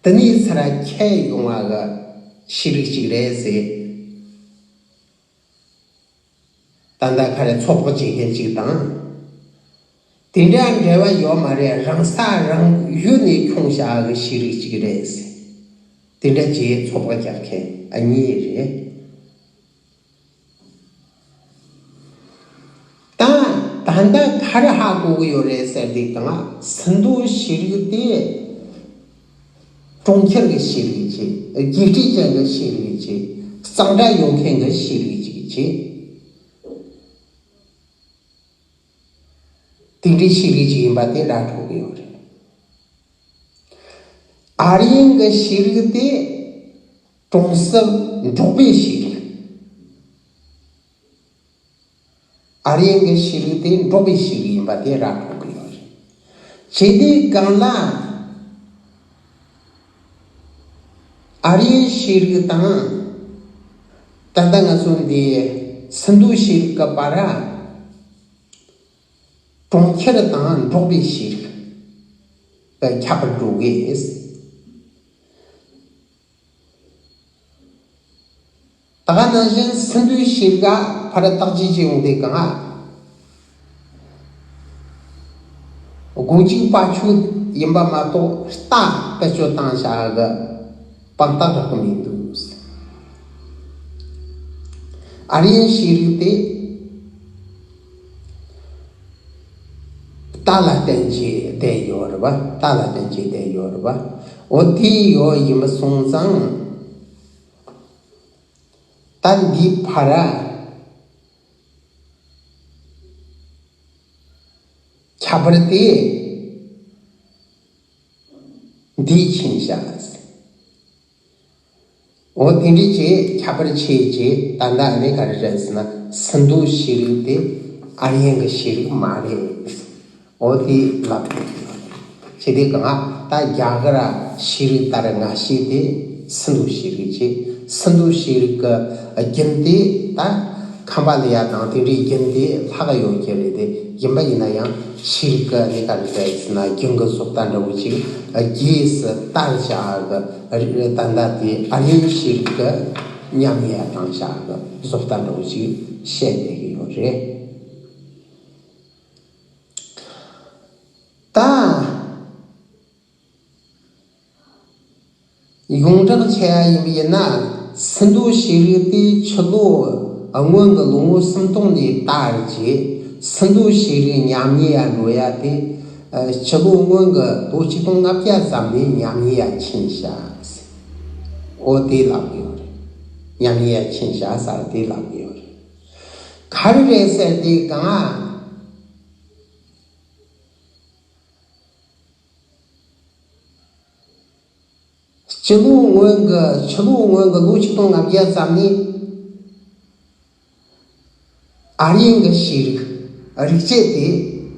དེ་ནས་ཚུར་ཁྱེར་ཡོང་བ་གི་ཤེས་རིག་ཅིག་རེད་ཟེར། ད་ལྟ་ག་རེ། ཚོད་དཔག་བྱེད་མཁན་ཅིག་དང་། དེ་འདྲ་འབྲེལ་བ་ཡོད་མ་རེད། རང་ས་རང་ཡུལ་ནས་ཁྱོང་བྱ་གི་ཤེས་རིག་ཅིག་རེད་ཟེར། དེ་འདྲ་བྱས་ཚོད་དཔག་རྒྱག་མཁན་ཨ་གཉིས་རེད། ད་ད་ལྟ་ག་རེ་ཧ་གོ་གི་ཡོད་རེད་ཟེར་དུས་སྒང་། སིནྡྷུ་ཤེས་རིག་དེ་གྲོང་ཁྱེར་གྱི་ཤེས་རིག་ཅིག་རྒྱས་སྤྲོས་ཅན་གྱི་ཤེས་རིག་ཅིག་གཙང་སྦྲ་ཡོད་མཁན་གྱི་ཤེས་རིག་ཅིག་བྱས། དེ་འདྲའི་ཤེས་རིག་ཅིག་ཡིན་པ་དེ་ར་འཕྲོད་ཀྱི་ཡོད་རེད། ཨཱརྱན་གྱི་ཤེས་རིག་དེ་གྲོང་གསེབ་འབྲོག་པའི་ཤེས་རིག་ཨཱརྱན་གྱི་ཤེས་རིག་དེ་འབྲོག་པའི་ཤེས་རིག་ཡིན་པ་དེ་ར་འཕྲོད་ཀྱི་ཡོད་རེད། བྱས་དུས་སྒང་ལ། ཨཱརྱན་ཤེས་རིག་དང་། ད་ལྟ་ང་ཚོ་འདི་སིནྡྷུ་ཤེས་རིག་གི་བར། གྲོང་ཁྱེར་དང་འབྲོག་པའི་ཤེས་རིག་གི་ཁྱད་པར་འགྲོ་གི། ད་ག་ནང་བཞིན་སིནྡྷུ་ཤེས་རིག་ག་ཕར་བརྟག་དཔྱད་བྱེད་ཡོང་དུས་སྒང་། དགུ་གཅིག་པ་ཆོས་ཡིན་པ་མ་གཏོགས། རྟ་བེད་སྤྱོད་བཏང་བྱ་གི་དཔང་རྟགས་རག་གི་མི་འདུག་ཨཱརྱན་ཤེས་རིག་དེ་རྟ་ལ་བརྟེན་བྱས་བསྡད་ཡོད་རེད་པ། རྟ་ལ་བརྟེན་བྱས་བསྡད་ཡོད་རེད་པ། འོ་དེ་ཡོད་ཡིན་པ་སོང་ཙང་། ད་འདིའི་བར་ཁྱད་པར་དེ་འདིས་ཕྱིན་བཞག་འོ་དེ་འདྲའི་ཅིག་ཁྱད་པར་ཕྱེ་བྱས། ད་ལྟ་ནི་ག་རེ་རེད་ཟེར་ན། སིནྡྷུ་ཤེས་རིག་དེ་ཨཱརྱན་གྱི་ཤེས་རིག་མ་རེད། འོ་དེ་ལབ་དགོས་ཀྱི་ཡོད་རེད། བྱས་དུས་སྒང་། ད་རྒྱ་གར་ཤེས་རིག་ལྟར་ང་ཤེས་དེ། སིནྡྷུ་ཤེས་རིག་ཅེས། སིནྡྷུ་ཤེས་རིག་གི་རྒྱུན་དེ་ད་ཁམ་པ་ལ་ཡ་དང་དེ་འདྲའི་རྒྱུན་དེ་ལྷག་ཡོད་ཀྱི་རེད་དེ། ཡིན་པ་ཡིན་ན་ཡང་ཤེས་རིག་གི་ལས་ཀ་རེད་ཟེར་ན་རྒྱུན་གྱི་བཟོ་ལྟ་འདྲ་བོ་ཅིག་རྗེས་སུ་དར་བྱ་གི་རིགས་ད་ལྟ་དེ་ཨར་ཡན་ཤེས་རིག་གི་ཉམས་ལེན་དང་བྱ་གི་བཟོ་ལྟ་འདྲ་བོ་ཅིག་བཤད་བསྡད་ཀྱི་ཡོད་རེད། ད། ཡོངས་གྲགས་བྱས་ཡ་ཡིན་པ་ཡིན་ན། སིནྡྷུ་ཤེས་རིག་དེ་ཕྱི་ལོ་སྔོན་གྱི་ལོ་ངོ་སུམ་སྟོང་ནས་དར་རྗེས། སིནྡྷུ་ཤེས་རིག་ཉམས་ཉེས་ཡ་འགྲོ་ཡ་དེ། ཕྱི་ལོ་སྔོན་གྱི་ལོ་ཆིག་སྟོང་ལྔ་བརྒྱ་ཙམ་ནས་ཉམས་ཉེས་ཡ་ཕྱིན་ཤག་འོ་དེ་ལབ་ཀྱི་ཡོད་རེད། ཉམས་ཉེས་ཡ་ཕྱིན་ཤག་ཟེར་དེ་ལབ་ཀྱི་ཡོད་རེད། ག་རེ་རེད་ཟེར་དེ་གང་། སྤྱི་ལོ་སྔོན་གྱི་ཕྱི་ལོ་སྔོན་གྱི་ལོ་ཆིག་སྟོང་ལྔ་བརྒྱ་ཙམ་ནས་ཨར་ཡན་གྱི་ཤེས་རིག་རིག་བྱེད་དེ་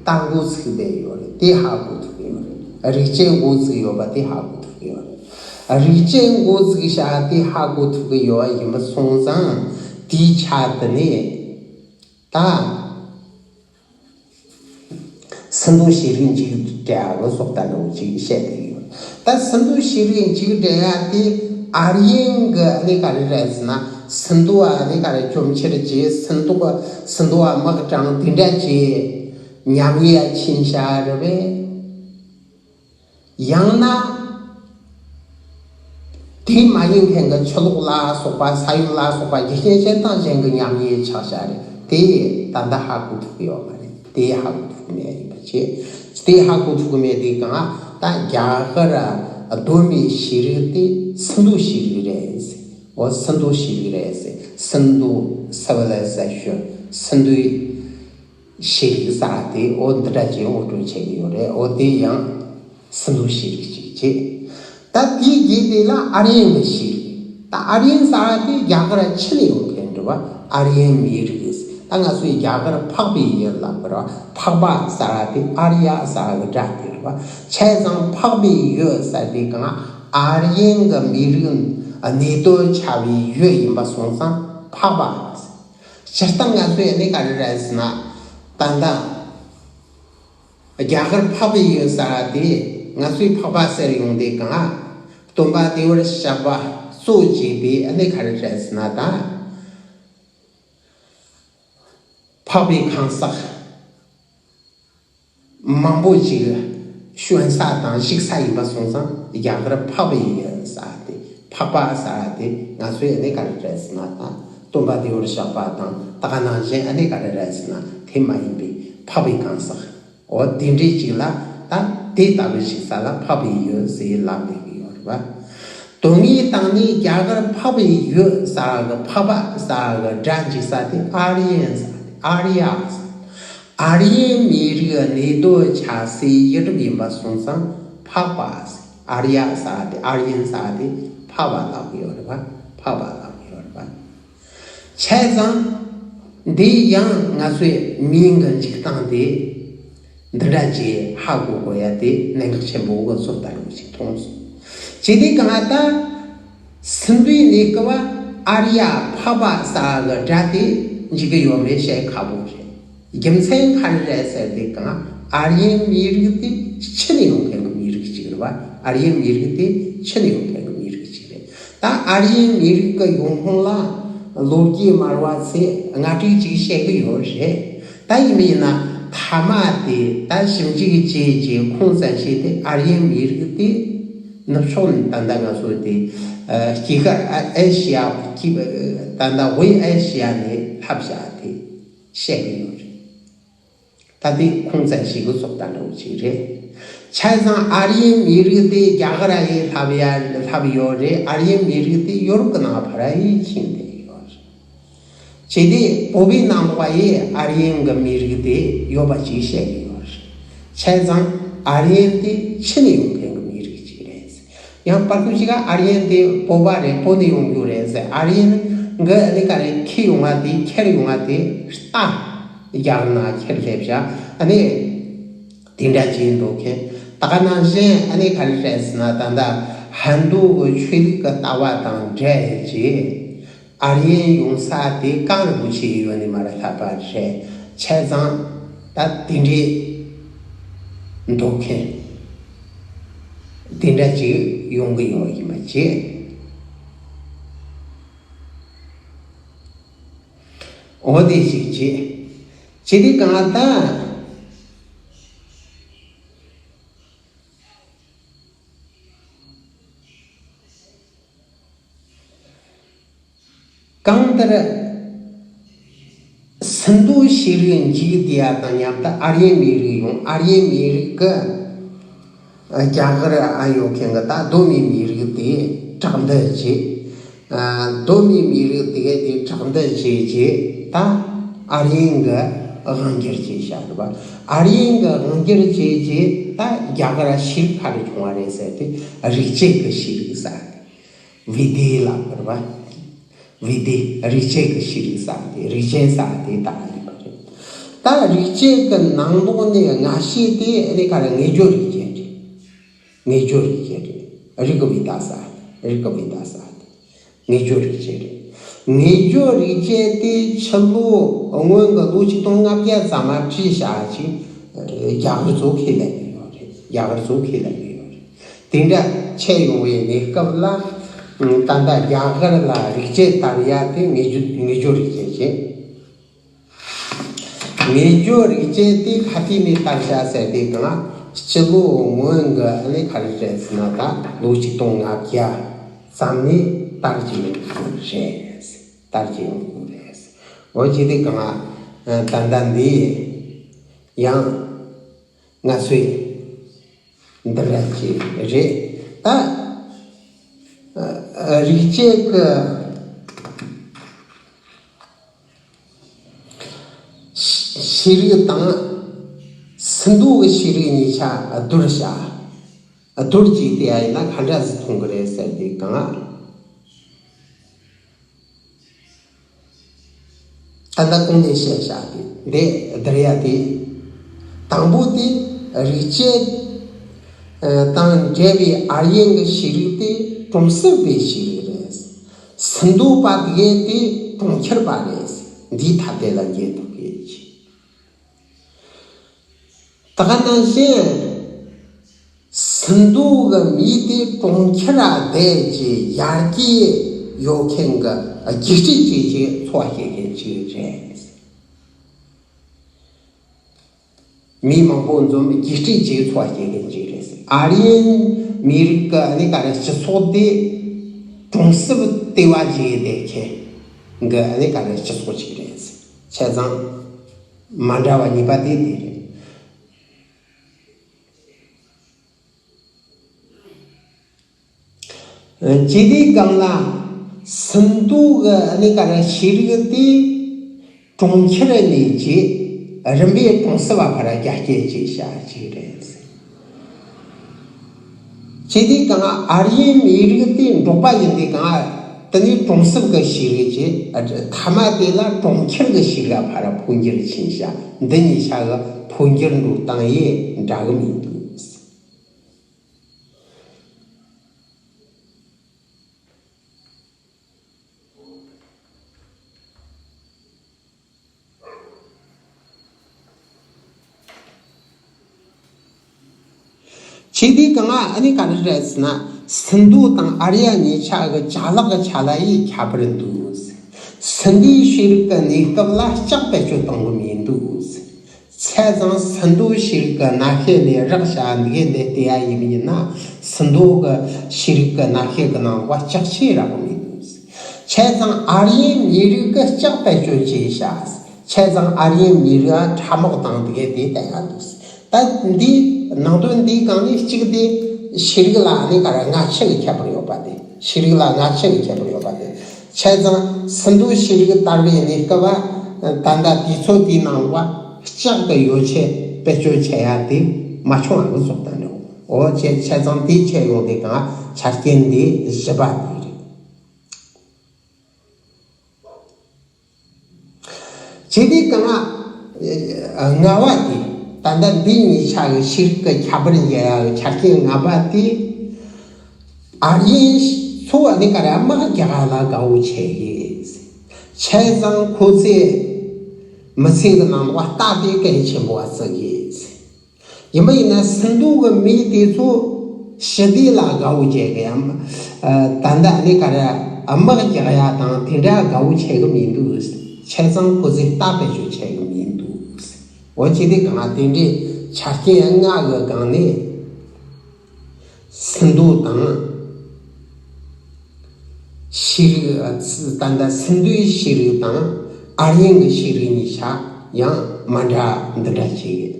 ད་འགོ་ཚུགས་བསྡད་ཡོད་རེད། དེ་ཧ་གོ་ཐུབ་ཀྱི་ཡོད་རེད། རིག་བྱེད་འགོ་ཚུགས་ཡོད་པ་དེ་ཧ་གོ་ཐུབ་ཀྱི་ཡོད་རེད། རིག་བྱེད་འགོ་ཚུགས་བྱ་དེ་ཧ་གོ་ཐུབ་ཀྱི་ཡོད་པ་ཡིན་པ་སོང་ཙང་དེའི་ཆ་དེ་ནས་ད། སིནྡྷུ་ཤེས་རིག་མཇུག་སྒྲིལ་ཡ་གི་སོགས་ལྟ་འགྲོ་ཅིག་བཤད་དེ་ཡོད། ད་སིནྡྷུ་ཤེས་རིག་མཇུག་སྒྲིལ་ཡ་དེ་ཨར་ཡན་གྱི་ཨ་ནི་ག་རེ་རེད་ཟེར་ན། སིནྡྷུ་བ་ཨ་ནི་ག་རེ་སྐྱོན་ཆེར་བྱས། སིནྡྷུ་བ་སིནྡྷུ་བ་དམག་དྲངས་དེ་འདྲ་བྱས་ཉམས་ལེན་ཡ་ཕྱིན་ཤག་རེད་པས། ཡང་ན། དེ་མ་ཡིན་མཁན་གྱི་ཆུ་ལོག་ལ་སོགས་པ། ས་ཡོམ་ལ་སོགས་པ་རྒྱུ་རྐྱེན་གཞན་དང་གཞན་གྱི་ཉམས་ཉེས་ཆགས་བྱ་རེད། དེ་ད་ལྟ་ཧ་གོ་ཐུབ་ཀྱི་ཡོད་མ་རེད། དེ་ཧ་གོ་ཐུབ་ཀྱི་མེད་ཡིན་པ་བྱས། དེ་ཧ་གོ་ཐུབ་ཀྱི་མེད་དེ་གང་ད་རྒྱ་གར་གདོད་མའི་ཤེས་རིག་དེ་སིནྡྷུ་ཤེས་རིག་རེད་ཟེར། འོ་སིནྡྷུ་ཤེས་རིག་རེད་ཟེར། སིནྡྷུ་སི་ཝི་ལའི་ཟེ་ཤན། སིནྡྷུའི་ཤེས་རིག་ཟེར་དེ་འོ་འདི་འདྲ་ཅིག་ངོ་སྤྲོད་བྱེད་ཀྱི་ཡོད་རེད། འོ་དེ་ཡང་སིནྡྷུ་ཤེས་རིག་ཅིག་བྱེད། ད་དེའི་རྗེས་དེ་ལ་ཨར་ཡན་གྱི་ཤེས་རིག་ད་ཨར་ཡན་ཟེར་དེ་རྒྱ་གར་ཕྱི་ནས་ཡོང་མཁན་འདྲ་བ། ཨར་ཡན་མི་རིགས། ད་ང་ཚོས་རྒྱ་གར་འཕགས་པའི་ཡུལ་ལབ་པ་རེད་བ། འཕགས་པ་ཟེར་དེ་ཨར་ཡ་ཟེར་གི་སྒྲ་དེ་རེད་བ། བྱས་ཙང་འཕགས་པའི་ཡུལ་ཟེར་དེ་གང་ཨར་ཡན་གྱི་མི་རིགས་གནས་སྡོད་བྱ་བའི་ཡུལ་ཡིན་པ་སོང་ཙང་འཕགས་པ། སྤྱིར་བཏང་ང་ཚོས་ཨ་ནི་ག་རེ་རེད་ཟེར་ན། ད་ལྟ་རྒྱ་གར་འཕགས་པའི་ཡུལ་ཟེར་དེ་ང་ཚོས་འཕགས་པ་ཟེར་ཡོང་དེ་གང་སྟོན་པ་བདེ་བར་གཤེགས་པ་གཙོ་བྱས་པའི་ཨ་ནི་ག་རེ་རེད་ཟེར་ན། ད་འཕགས་པའི་གང་ཟག་མང་པོ་ཅིག་བྱོན་ས་དང་བཞུགས་ས་ཡིན་པ་སོང་ཙང་རྒྱ་གར་འཕགས་པའི་ཡུལ་ཟེར་ཏེ། འཕགས་པ་ཟེར་ཏེ་ང་ཚོས་ཨ་ནི་ག་རེ་རེད་ཟེར་ན། ད་སྟོན་པ་བདེ་བར་གཤེགས་པ་དང་ད་ག་ནང་བཞིན་ཨ་ནི་ག་རེ་རེད་ཟེར་ན། དེ་མ་ཡིན་པའི་འཕགས་པའི་གང་ཟག་འོ་དེ་འདྲའི་ཅིག་ལ་ད་དེ་ལྟ་བུ་བཞུགས་ས་ལ་འཕགས་པའི་ཡུལ་ཟེར་ལབ་བསྡད་ཀྱི་ཡོད་རེད་བ། དོན་དངོས་སྟེང་ནས་རྒྱ་གར་འཕགས་པའི་ཡུལ་ཟེར་གི་འཕགས་པ་ཟེར་གི་སྒྲ་འཇུག་ས་དེ་ཨཱརྱ་ཟེར་ཏེ། ཨཱརྱ་ཟེར། ཨཱརྱ་མི་རིགས་གནས་སྡོད་བྱ་སའི་ཡུལ་གྲུ་ཡིན་པ་སོང་ཙང་འཕགས་པ་ཟེར། ཨཱརྱ་ཟེར་ཏེ་ཨཱརྱ་ཟེར་ཏེ་འཕགས་པ་ལབ་ཀྱི་ཡོད་རེད་པ། འཕགས་པ་ལབ་ཀྱི་ཡོད་རེད་པ། བྱས་ཙང་། འདི་ཡང་ང་ཚོས་མིང་གི་འཇུག་སྟངས་དེ་འདི་འདྲ་ཅིག་ཧ་གོ་དགོས་ཡ་དེ་གནད་འགག་ཆེན་པོ་གི་བཟོ་ལྟ་རུ་ཞིག་མཐོང་སོང་། ཇི་སྟེ་གང་ལྟར། སིནྡྷུའི་གནས་སྐབས་ཨཱརྱ་འཕགས་པ་ཟེར་གི་སྒྲ་དེ་འཇུག་གི་ཡོད་མེད་བཤད་ཁག་པོ་རེད། རྒྱུ་མཚན་ག་རེ་རེད་ཟེར་དེ་གང་ཨཱརྱ་མི་རིགས་དེ་ཕྱི་ནས་ཡོང་མཁན་གྱི་མི་རིགས་ཅིག་རེད་བ། ཨཱརྱ་མི་རིགས་དེ་ཕྱི་ནས་ཡོང་མཁན་གྱི་མི་རིགས་ཅིག་རེད། ད་ཨཱརྱ་མི་རིགས་ཀྱི་ཡོང་ཁུངས་ལ་ལོ་རྒྱུས་སྨྲ་བ་ཚོས་སྔ་དྲོས་ཅིག་བཤད་གི་ཡོད་རེད། ད་ཡིན་པ་ཡིན་ན་མཐའ་མ་དེ་ད་ཞིབ་འཇུག་བྱས་རྗེས་ཁུངས་བཙན་བྱས་ཏེ་ཨཱརྱ་མི་རིགས་དེ་ནུབ་ཕྱོགས་ནས་ད་ལྟ་ང་ཚོ་དེ་ཨ་དཀྱིལ་ཤར་ཨ་ཨེ་ཤི་ཡ་དཀྱིལ་ད་ལྟ་དབུས་ཨེ་ཤི་ཡ་ནས་ལྷབ་བཞག་དེ་བཤད་གི་ཡོད་རེད། ད་དེ་ཁུངས་བཙན་ཞིག་གི་སོགས་ད་འདྲ་བོ་ཅིག་རེད། བྱས་ཙང་ཨཱརྱ་མི་རིགས་དེ་རྒྱ་གར་ཡི་ལྷབ་ཡ་ལྷབ་ཡོད་རེད། ཨཱརྱ་མི་རིགས་དེ་ཡོ་རོབ་ཀྱི་ནང་ཕར་ཡི་ཕྱིན་བསྡད་ཡོད་རེད། ཅི་སྟེ་བོད་པའི་ནང་ལོགས་ཡི་ཨཱརྱ་གི་མི་རིགས་དེ་ཡོད་པ་ཅིག་བཤད་ཀྱི་ཡོད་རེད། བྱས་ཙང་ཨཱརྱ་དེ་ཕྱི་ནས་ཡོང་མཁན་གྱི་མི་རིགས་ཅིག་རེད། ཡང་བར་སྐབས་ཤིག་ག་ཨཱརྱ་དེ་བོད་པ་རེད། བོད་ནས་ཡོང་རྒྱུ་རེད་ཟེར། ཨཱརྱ་གི་ཨ་ནི་ག་རེ་ཁྱེར་ཡོང་བ་དེ་ཁྱེར་ཡོང་བ་དེ་རྟ་རྒྱག་ན་ཁྱེར་སླེབས་བཞག་ཨ་ནི་དེ་འདྲ་བྱས་འདུག་མཁན། ད་ག་ནང་བཞིན་ཨ་ནི་ག་རེ་རེད་ཟེར་ན་ད་ལྟ་ ཧན་དུ་གི་ཆོས་ལུགས་ཀྱི་ལྟ་བ་དང་འབྲེལ་གྱི་ཨར་ཡན་ཡོང་ས་དེ་གངས་རིན་པོ་ཆེ་ཡོད་ནི་མ་རེད་ལྷག་པ་རེད། བྱས་ཙང་ད་དེ་འདྲའི་འདོད་མཁན་དེ་འདྲ་ཅིག་ཡོང་གི་ཡོད་ཡིན་པ་བྱས། འོ་དེ་ཞིག་བྱས། བྱས་དེ་གང་ལྟར། གང་ལྟར། སིན་དྷུ་ཤེས་རིག་འཇིག་བསྡད་ཡ་དང་མཉམ་དུ་ཨར་ཡན་མི་རིགས་ཡོང་། ཨར་ཡན་མི་རིགས་ཀྱི་རྒྱ་གར་ཨ་ཡོད་མཁན་གྱི་ད་གདོད་མའི་མི་རིགས་དེ་དྲག་འདུལ་བྱས། ཨ། གདོད་མའི་མི་རིགས་དེ་ག་དེ་དྲག་འདུལ་བྱས་རྗེས་ད་ཨར་ཡན་གྱི་དབང་སྒྱུར་བྱས་བཞག་རེད་པ། ཨར་ཡན་གྱི་དབང་སྒྱུར་བྱས་རྗེས་ད་རྒྱ་གར་ཤེས་རིག་ག་རེ་བྱུང་བ་རེད་ཟེར་དུས་རིག་བྱེད་ཀྱི་ཤེས་རིག་ཟེར་དེ། བི་དྷི་ལབ་རེད་པ། བི་དྷི། རིག་བྱེད་ཀྱི་ཤེས་རིག་ཟེར་དེ། རིག་བྱེད་ཟེར་དེ་ད་ཡིན་པ་རེད། ད་རིག་བྱེད་ཀྱི་ནང་ལོགས་ནས་སྔ་ཤོས་དེ་ཨ་ནི་ག་རེ། དངོས་བརྗོད་རིག་བྱེད་རེད། དངོས་བརྗོད་རིག་བྱེད་རེད། རིག་གི་བི་ད་ས། རིག་གི་བི་ད་ས། དངོས་བརྗོད་རིག་བྱེད་རེད། དངོས་བརྗོད་རིག་བྱེད་དེ་ཕྱི་ལོ་སྔོན་གྱི་ལོ་ཆིག་སྟོང་ལྔ་བརྒྱ་ཙམ་མ་བྲིས་བཞག་ཅིག་རྒྱ་གར་ཚོ་ཁས་ལེན་གྱི་ཡོད་རེད། རྒྱ་གར་ཚོ་ཁས་ལེན་གྱི་ཡོད་རེད། དེ་འདྲ་ཆད་ཡོང་བའི་གནས་སྐབས་ལ། ད་ལྟ་རྒྱ་གར་ལ་རིག་བྱེད་དར་ཡ་དེ་དངོས་བརྗོད། དངོས་བརྗོད་རིག་བྱེད་བྱེད། དངོས་བརྗོད་རིག་བྱེད་དེ་ག་དུས་ནས་དར་བྱ་ཟེར་དུས་གང་། སྤྱི་ལོ་སྔོན་གྱི་ཨ་ནི་ག་རེ་རེད་ཟེར་ན་ད་ལོ་ཆིག་སྟོང་ལྔ་བརྒྱ་ཙམ་ནས་དར་གྱི་ཡོང་གི་རེད། དར་གྱི་ཡོང་གི་རེད། འོ་བྱས་དུས་གང་། ད་ལྟ་འདི་ཡང་ང་ཚོས་འདི་ར་ཅིག་རེད་ད། རིག་བྱེད་ཀྱི་ཤེས་རིག་དང་སིན་དྷུ་གི་ཤེས་རིག་གཉིས་ཆ་བསྡུར་བྱ། བསྡུར་གྱིས་བལྟས་ཡ་ཡིན་ན་ག་འདྲ་ཟིག་མཐོང་གི་རེད་ཟེར་དུས་གང་། ད་ལྟ་གོང་ནས་བཤད་བཞག་དེ་འདི་བསྡུར་ཡ་དེ། དང་པོ་དེ་རིག་བྱེད་དང་འབྲེལ་བའི་ཨར་ཡན་གྱི་ཤེས་རིག་དེ་གྲོང་གསེབ་པའི་ཤེས་རིག་རེད། སིན་དྷུ་པ་དེ་གས་དེ་གྲོང་ཁྱེར་པ་རེད། འདིའི་ཐ་དད་ལ་འགྱེད་ཐུབ་ཀྱི་ཡོད་ཀྱི། ད་ག་ནང་བཞིན་སིན་དྷུ་གི་མི་དེ་གྲོང་ཁྱེར་ར་བསྡད་ཀྱི་ཡར་རྒྱས་ཡོད་མཁན་གྱི་རྒྱུགས་སྤྲོད་བྱེད་ཀྱི་འཚོ་བ་སྐྱེལ་མཁན་ཅིག་རེད། མི་མང་པོ་འཛོམས་རྒྱུགས་སྤྲོད་བྱེད་འཚོ་བ་སྐྱེལ་མཁན་ཅིག་རེད། ཨར་ཡན་མི་རིགས་ཀྱི་ཨ་ནི་ག་རེ་སྤྱི་ཚོགས་དེ་གྲོང་གསེབ་ལྟེ་བ་བྱས་བསྡད་མཁན་གྱི་ཨ་ནི་ག་རེ་སྤྱི་ཚོགས་ཅིག་རེད། བྱས་ཙང་མ་འདྲ་བ་གཉིས་པ་དེ་དེ་རེད། ཨ། ཇི་སྟེ་གང་ལ། སིན་དྷུ་གི་ཨ་ནི་ག་རེ་ཤེས་རིག་དེ་གྲོང་ཁྱེར་ནས་ཀྱི་རིམ་པས་གྲོང་གསེབ་བ་བར་རྒྱ་སྐྱེད་ཅེས་བྱ་ཅིག་རེད། ཇི་སྟེ་གང་ཨར་ཡན་མི་རིགས་དེ་འབྲོག་པ་ཡིན་ཏེ་གང་། དེ་ནས་གྲོང་གསེབ་གི་ཤེས་རིག་ཅེས་ཐ་མ་དེ་ལ་གྲོང་ཁྱེར་གི་ཤེས་རིག་བར་འཕོ་འགྱུར་ཕྱིན་བྱ། འདི་གཉིས་ཆ་གི་འཕོ་འགྱུར་འགྲོ་སྟངས་ཡེ་འདྲ་གི་མི་འདུག། ཆེ་དུས་གང་ཨ་ནི་ག་རེ་རེད་ཟེར་ན། སིན་དྷུ་དང་ཨར་ཡ་གཉིས་ཆ་གི་ཅ་ལག་གི་ཆ་ལ་ཡི་ཁྱད་པར་འདུག། སིན་དྷུའི་ཤེས་རིག་གི་གནས་སྐབས་ལ་ལྕགས་བེད་སྤྱོད་གཏོང་གི་མི་འདུག། བྱས་ཙང་སིན་དྷུ་ཤེས་རིག་གི་རྣམ་ཤེས་ལས་རག་བྱ་འདི་གའི་ལས་དེ་ཡ་ཡིན་མིན་ན། སིན་དྷུ་གི་ཤེས་རིག་གི་རྣམ་ཤེས་གི་ནང་བ་ལྕགས་ཆེ་རག་གི་མི་འདུག། བྱས་ཙང་ཨར་ཡན་མི་རིགས་གི་ལྕགས་བེད་སྤྱོད་བྱས་བྱ། བྱས་ཙང་ཨར་ཡན་མི་རིགས་ཨ་ཁྲ་མོག་དང་འདི་གའི་དེ་ལྟ་ཡ་འདུག། ད་འདི་ནང་དོན་འདིའི་སྒང་ནས་གཅིག་དེ་ཤེས་རིག་ལ་ནི་ག་རེ་སྔ་ཕྱི་གི་ཁྱད་པར་ཡོད་པ་དེ། ཤེས་རིག་ལ་སྔ་ཕྱི་གི་ཁྱད་པར་ཡོད་པ་དེ། བྱས་ཙང་སིན་དྷུ་ཤེས་རིག་དར་བའི་གནས་སྐབས་ད་ལྟ་དུས་ཚོད་དེའི་ནང་ལ་ལྕགས་ཀྱི་ཡོ་བྱད་བེད་སྤྱོད་བྱེད་ཡ་དེ་མ་བྱུང་བ་གི་བཟོ་ལྟ་འདྲ་བོ། འོ་བྱས་བྱས་ཙང་དེ་ཁྱེད་ཡོང་དེ་གང་ཆ་རྐྱེན་དེ་བཞི་པ་དེ་རེད། བྱས་དུས་གང་ལ། ལྔ་བ་དེ། ད་ལྟ་འདི་གཉིས་ཆ་གི་ཤེས་རིག་གི་ཁྱད་པར་འཇལ་ཡ་གི་ཆ་རྐྱེན་ལྔ་པ་དེ། ཨར་ཡན་ཚོ་ཨ་ནི་ག་རེ་དམག་རྒྱག་ལ་དགའ་བོ་བྱེད་གི། བྱས་ཙང་ཁོ་ཚོས་མི་ཚེ་གི་ནང་ལ་སྟབས་བདེ་གལ་ཆེན་པོ་བརྩི་གི། ཡིན་པ་ཡིན་ན་སིན་དྷུ་གི་མི་དེ་ཚོ་ཞི་བདེ་ལ་དགའ་བོ་བྱེད་གི་ཡང་། ད་ལྟ་ཨ་ནི་ག་རེ་དམག་རྒྱག་ཡ་དང་དེ་འདྲ་དགའ་བོ་བྱེད་གི་མི་འདུག། བྱས་ཙང་ཁོ་ཚོས་སྟབས་བདེ་ཅིག་བྱེད་གི་མི་འདུག། འོ་བྱས་དེ་གང་དེ་འདྲའི་ཆ་རྐྱེན་ལྔ་གི་སྒང་ནས། སིན་དྷུ་དང་ཤེས་རིག་ད་ལྟ་སིན་དྷུའི་ཤེས་རིག་དང་ཨར་ཡན་གྱི་ཤེས་རིག་གཉིས་ཆ་ཡང་མ་འདྲ་འདི་འདྲ་བྱེད་ཡོད།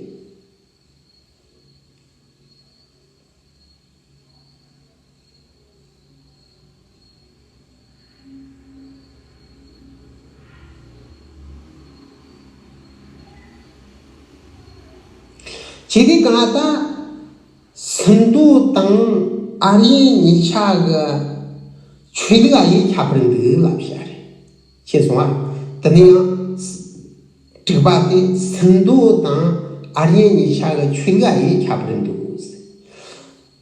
བྱས་དེ་གང་ལྟར། སིན་དྷུ་དང་ཨར་ཡན་གཉིས་ཆ་གི་ཆོས་ལུགས་ཨ་ཡེ་ཁྱད་པར་འདུག་ལབ་བཤད་རེད། ཤེས་སོང་ཨ། དེ་ནས་ཡང་དྲུག་པ་དེ་སིན་དྷུ་དང་ཨར་ཡན་གཉིས་ཆ་གི་ཆོས་ལུགས་ཨ་ཡེ་ཁྱད་པར་འདུག།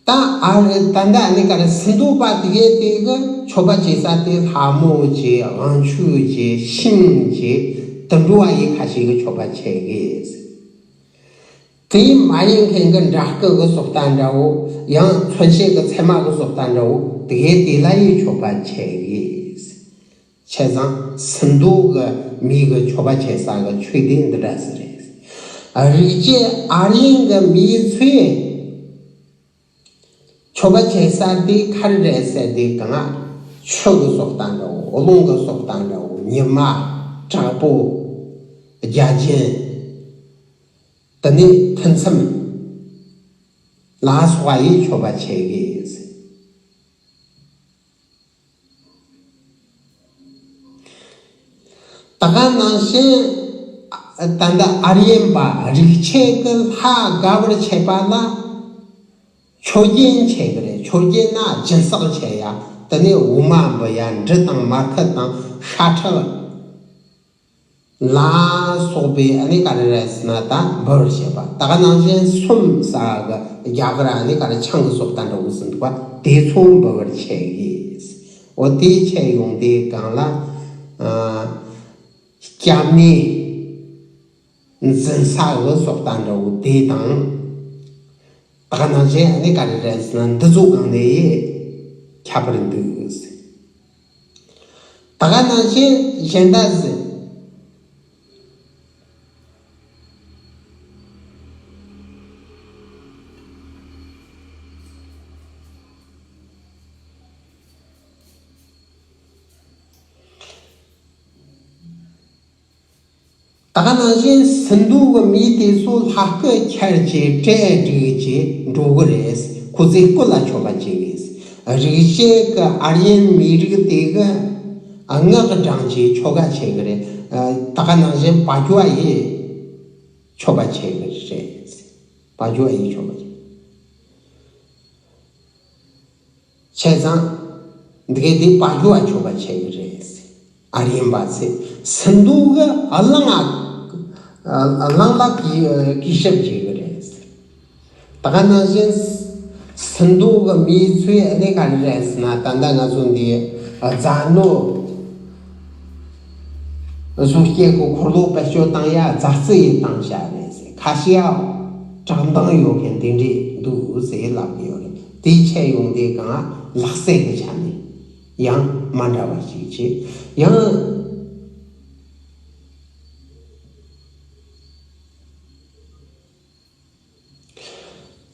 ད་ཨ་རི་ད་ལྟ་ཨ་ནི་ག་རེ་སིན་དྷུ་པ་དེ་གའི་དེ་གི་མཆོད་པ་བྱེད་ས་དེ་ལྷ་མོ་བྱེད། དབང་ཕྱུག་བྱེད། ཤིང་བྱེད། དུད་འགྲོ་ཨ་ཡེ་ཁ་ཤས་ཀྱི་མཆོད་པ་བྱེད་གི། དེ་མ་ཡིན་མཁན་གྱི་འདྲ་སྐུ་གི་བཟོ་ལྟ་འདྲ་བོ། ཡང་མཚོན་བྱེད་ཀྱི་ཚད་མ་གི་བཟོ་ལྟ་འདྲ་བོ་དེ་གའི་དེ་ལ་ཡི་མཆོད་པ་བྱེད་གི། བྱས་ཙང་སིན་དྷུ་གི་མི་གི་མཆོད་པ་བྱེད་ས་གི་ཆོས་དེ་འདི་འདྲ་ཟིག་རེད། རིག་བྱེད་ཨར་ཡན་གྱི་མི་ཚོས་མཆོད་པ་བྱེད་ས་དེ་ག་རེ་རེད་ཟེར་དེ་གང་། ཆུ་གི་བཟོ་ལྟ་འདྲ་བོ། རླུང་གི་བཟོ་ལྟ་འདྲ་བོ། ཉི་མ། བྲག་ཕུག་རྒྱ་ཆེན། དེ་ནས་ཐུན་མཚམས་ལ་སོགས་པ་ཡི་མཆོད་པ་བྱེད་གི། ད་ག་ནང་བཞིན་ད་ལྟ་ཨར་ཡན་པ་རིག་བྱེད་ཀྱི་ལྷ་དགའ་བར་བྱེད་པ་ལ་མཆོད་སྦྱིན་བྱེད་གི་རེད། མཆོད་སྦྱིན་ན་སྦྱིན་སྲེག་བྱེད་ཡ། དེ་ནས་འོ་མ་འབུལ་ཡ། འབྲུ་དང་མར་ཁུ་དང་ཤ་ཁྲག་ལ་སོགས་པའི་ཨ་ནི་ག་རེ་རེད་ཟེར་ན་ད་འབུལ་བར་བྱེད་པ། ད་ག་ནང་བཞིན་སོམ་ཟ་གི་རྒྱ་གར་ཨ་ནི་ག་རེ་ཆང་གི་བཟོ་ལྟ་འདྲ་བོ་ཟིན་འདུག་པ། དེ་ཚོ་འབུལ་བར་བྱེད་གི། འོ་དེ་བྱས་ཡོང་དེ་གང་ལ། ཨ། སྐྱབས་གནས་འཛིན་ས་གི་བཟོ་ལྟ་འདྲ་བོ་དེ་དང་། ད་ག་ནང་བཞིན་ཨ་ནི་ག་རེ་རེད་ཟེར་ན་འདི་ཚོ་གང་ནས་ཁྱད་པར་འདུག། ད་ག་ནང་བཞིན་གཞན་དག་ཟེར། ད་ག་ནང་བཞིན་སིན་དྷུ་གི་མི་དེ་ཚོ་ལྷ་སྐུ་འཁྱེར་གྱི་གྲལ་སྒྲིག་གྱི་འགྲོ་གི་རེད། ཁོ་ཚོས་སྐུ་ལ་མཆོད་པ་བྱེད་གི། རིག་བྱེད་ཀྱི་ཨར་ཡན་མི་རིགས་དེ་གི་སྔགས་བགྲང་གྱི་ཆོ་ག་བྱེད་གི་རེད། ད་ག་ནང་བཞིན་བ་ཇོ་ཡི་མཆོད་པ་བྱེད་གི་རེད། བ་ཇོ་ཡི་མཆོད་པ་བྱེད། བྱས་ཙང་། འདི་གའི་དེ་བ་ཇོ་བ་མཆོད་པ་བྱེད་ཀྱི་རེད། ཨ་རིན་པ་ཚེ་སིན་དྷུ་གི་གླིང་ང་གླིང་ལ་གུས་གུས་ཞབས་བྱེད་ཀྱི་རེད། ད་ག་ནང་བཞིན་སིན་དྷུ་གི་མི་ཚོས་ཨ་ནི་ག་རེ་རེད་ཟེར་ན། ད་ལྟ་ང་ཚོ་འདི་རྫ་ནོར་བཟོ་སྐྱེལ་གི་འཁོར་ལོ་བེད་སྤྱོད་བཏང་ཡ་རྫ་རྩི་ཡིས་བཏང་བྱ་རེད་ཟེར། ཁ་ཤས་ཡ་བཀྲག་མདངས་ཡོད་མཁན་དེ་འདྲས་འདུག་ཟེར་ལབ་ཀྱི་ཡོད་རེད། དེ་བྱས་ཡོང་དེ་གང་ལག་རྩལ་གྱི་ཆ་ནས་ཡང་མ་འདྲ་བ་ཞིག་བྱས། ཡང་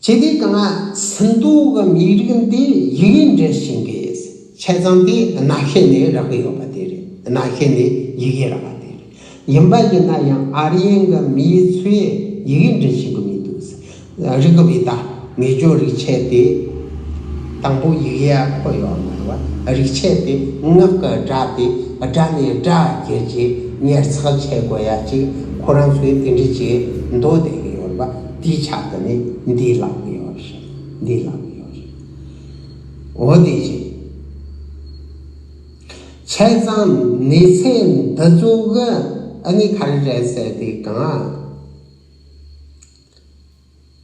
བྱས་དེ་གང་སིན་དྷུ་གི་མི་རིགས་འདི་ཡི་གེ་འབྲི་ཤེས་གི། བྱས་ཙང་དེ་སྣ་ཤེས་ནས་རག་གི་ཡོད་པ་དེ་རེད། སྣ་ཤེས་ནས་ཡི་གེ་རག་པ་དེ་རེད། ཡིན་པ་ཡིན་ན་ཡང་ཨ་རི་ཡན་གྱི་མི་ཚོས་ཡི་གེ་འབྲི་ཤེས་གི་མི་འདུག། རིག་གི་བི་ད་ངེས་སྦྱོར་རིག་བྱེད་དེ་དང་པོ་ཡི་གེ་ཡ་ཁོ་ཡོད་མ་རེད་བ། རིག་བྱེད་དེ་ངག་གི་སྒྲ་དེ་སྒྲ་ནས་སྒྲ་བསྒྱུར་གྱི་ཉར་ཚགས་བྱེད་དགོས་ཡ་ཅིག་ཁོ་རང་ཚོས་དེ་འདྲ་ཅིག་འདོད་བསྡད་གི་ཡོད་རེད་བ། དེའི་ཆ་དེ་ནས་འདི་ལབ་གི་ཡོད་རེད། འདི་ལབ་གི་ཡོད་རེད། འོ་དེ་ཅིག། བྱས་ཙང་གནས་ཚད་འདི་ཚོ་གི་ཨ་ནི་ག་རེ་རེད་ཟེར་དེ་གང་།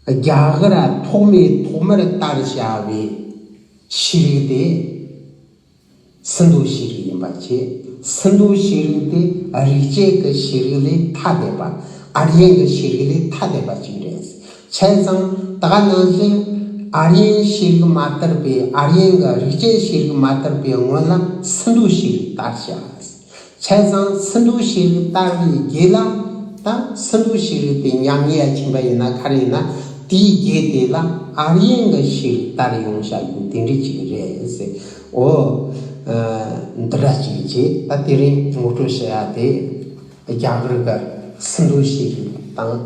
རྒྱ་གར་ཐོག་མའི་ཐོག་མར་དར་བྱ་བའི་ ཤེས་རིག་དེ་སིན་དྷུ་ཤེས་རིག་ཡིན་པ་བྱས། སིན་དྷུ་ཤེས་རིག་དེ་རིག་བྱེད་ཀྱི་ཤེས་རིག་ལས་ཐ་དད་པ། ཨཱརྱན་གྱི་ཤེས་རིག་ལས་ཐ་དད་པ་ཅིག་རེད། བྱས་ཙང་ད་ག་ནང་བཞིན་ཨཱརྱན་ཤེས་རིག་མ་དར་བའི། ཨཱརྱན་གྱི་རིག་བྱེད་ཤེས་རིག་མ་དར་བའི་སྔོན་ལ་སིན་དྷུ་ཤེས་རིག་དར་བྱ། བྱས་ཙང་སིན་དྷུ་ཤེས་རིག་དར་བའི་རྗེས་ལ། ད་སིན་དྷུ་ཤེས་རིག་དེ་ཉམས་ཉེས་ཕྱིན་པ་ཡིན་ན་ག་རེ་ཡིན་ན། དེའི་རྗེས་དེ་ལ་ཨཱརྱན་གྱི་ཤེས་རིག་དར་ཡོང་བྱ་རྒྱུ་དེ་འདྲ་ཅིག་རེད་ཟེར། འོ། ཨ། འདི་འདྲ་ཅིག་བྱས། ད་དེ་རིང་ངོ་སྤྲོད་བྱེད་ཡ་དེ་རྒྱ་གར་གྱི་སིན་དྷུ་ཤེས་རིག་དང་།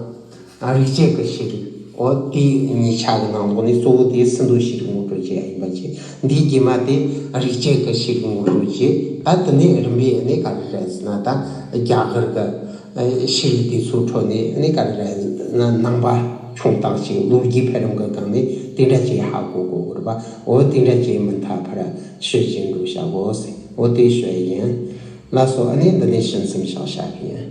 ཨ། རིག་བྱེད་ཀྱི་ཤེས་རིག་འོ་དེ་གཉིས་ཆ་གི་ནང་ལོགས་ནས་གཙོ་བོ་དེ་སིན་དྷུ་ཤེས་རིག་ངོ་སྤྲོད་བྱེད་ཡ་ཡིན་པ་བྱས། འདིའི་རྗེས་མ་དེ་རིག་བྱེད་ཀྱི་ཤེས་རིག་ངོ་སྤྲོད་བྱས། ད་དེ་ནས་རིམ་པས་ནས་ག་རེ་རེད་ཟེར་ན། ད་རྒྱ་གར་གྱི་ཨ། ཤེས་རིག་དེ་ཚོའི་ཁྲོད་ནས་ནི་ག་རེ་རེད་ཟེར་ན། ནང་པ་ཆུང་བཏང་ཞིང་ལོ་རྒྱུས་འཕེལ་རིམ་གྱི་སྒང་ནས་དེ་འདྲ་ཅིག་ཧ་གོ་དགོས་ཀྱི་རེད་པ། འོ་དེ་འདྲ་ཅིག་མུ་མཐུད་པར་ཤོད་ཅིག་འགྲོ་བྱ་དགོས་ཟེར། འོ་དེ་ཤོད་ཡིན། ལགས་སོ། ཨ་ནི་འདི་ནས་ཞིམ་ཟིམ་བཞག་བྱ་གི་ཡིན།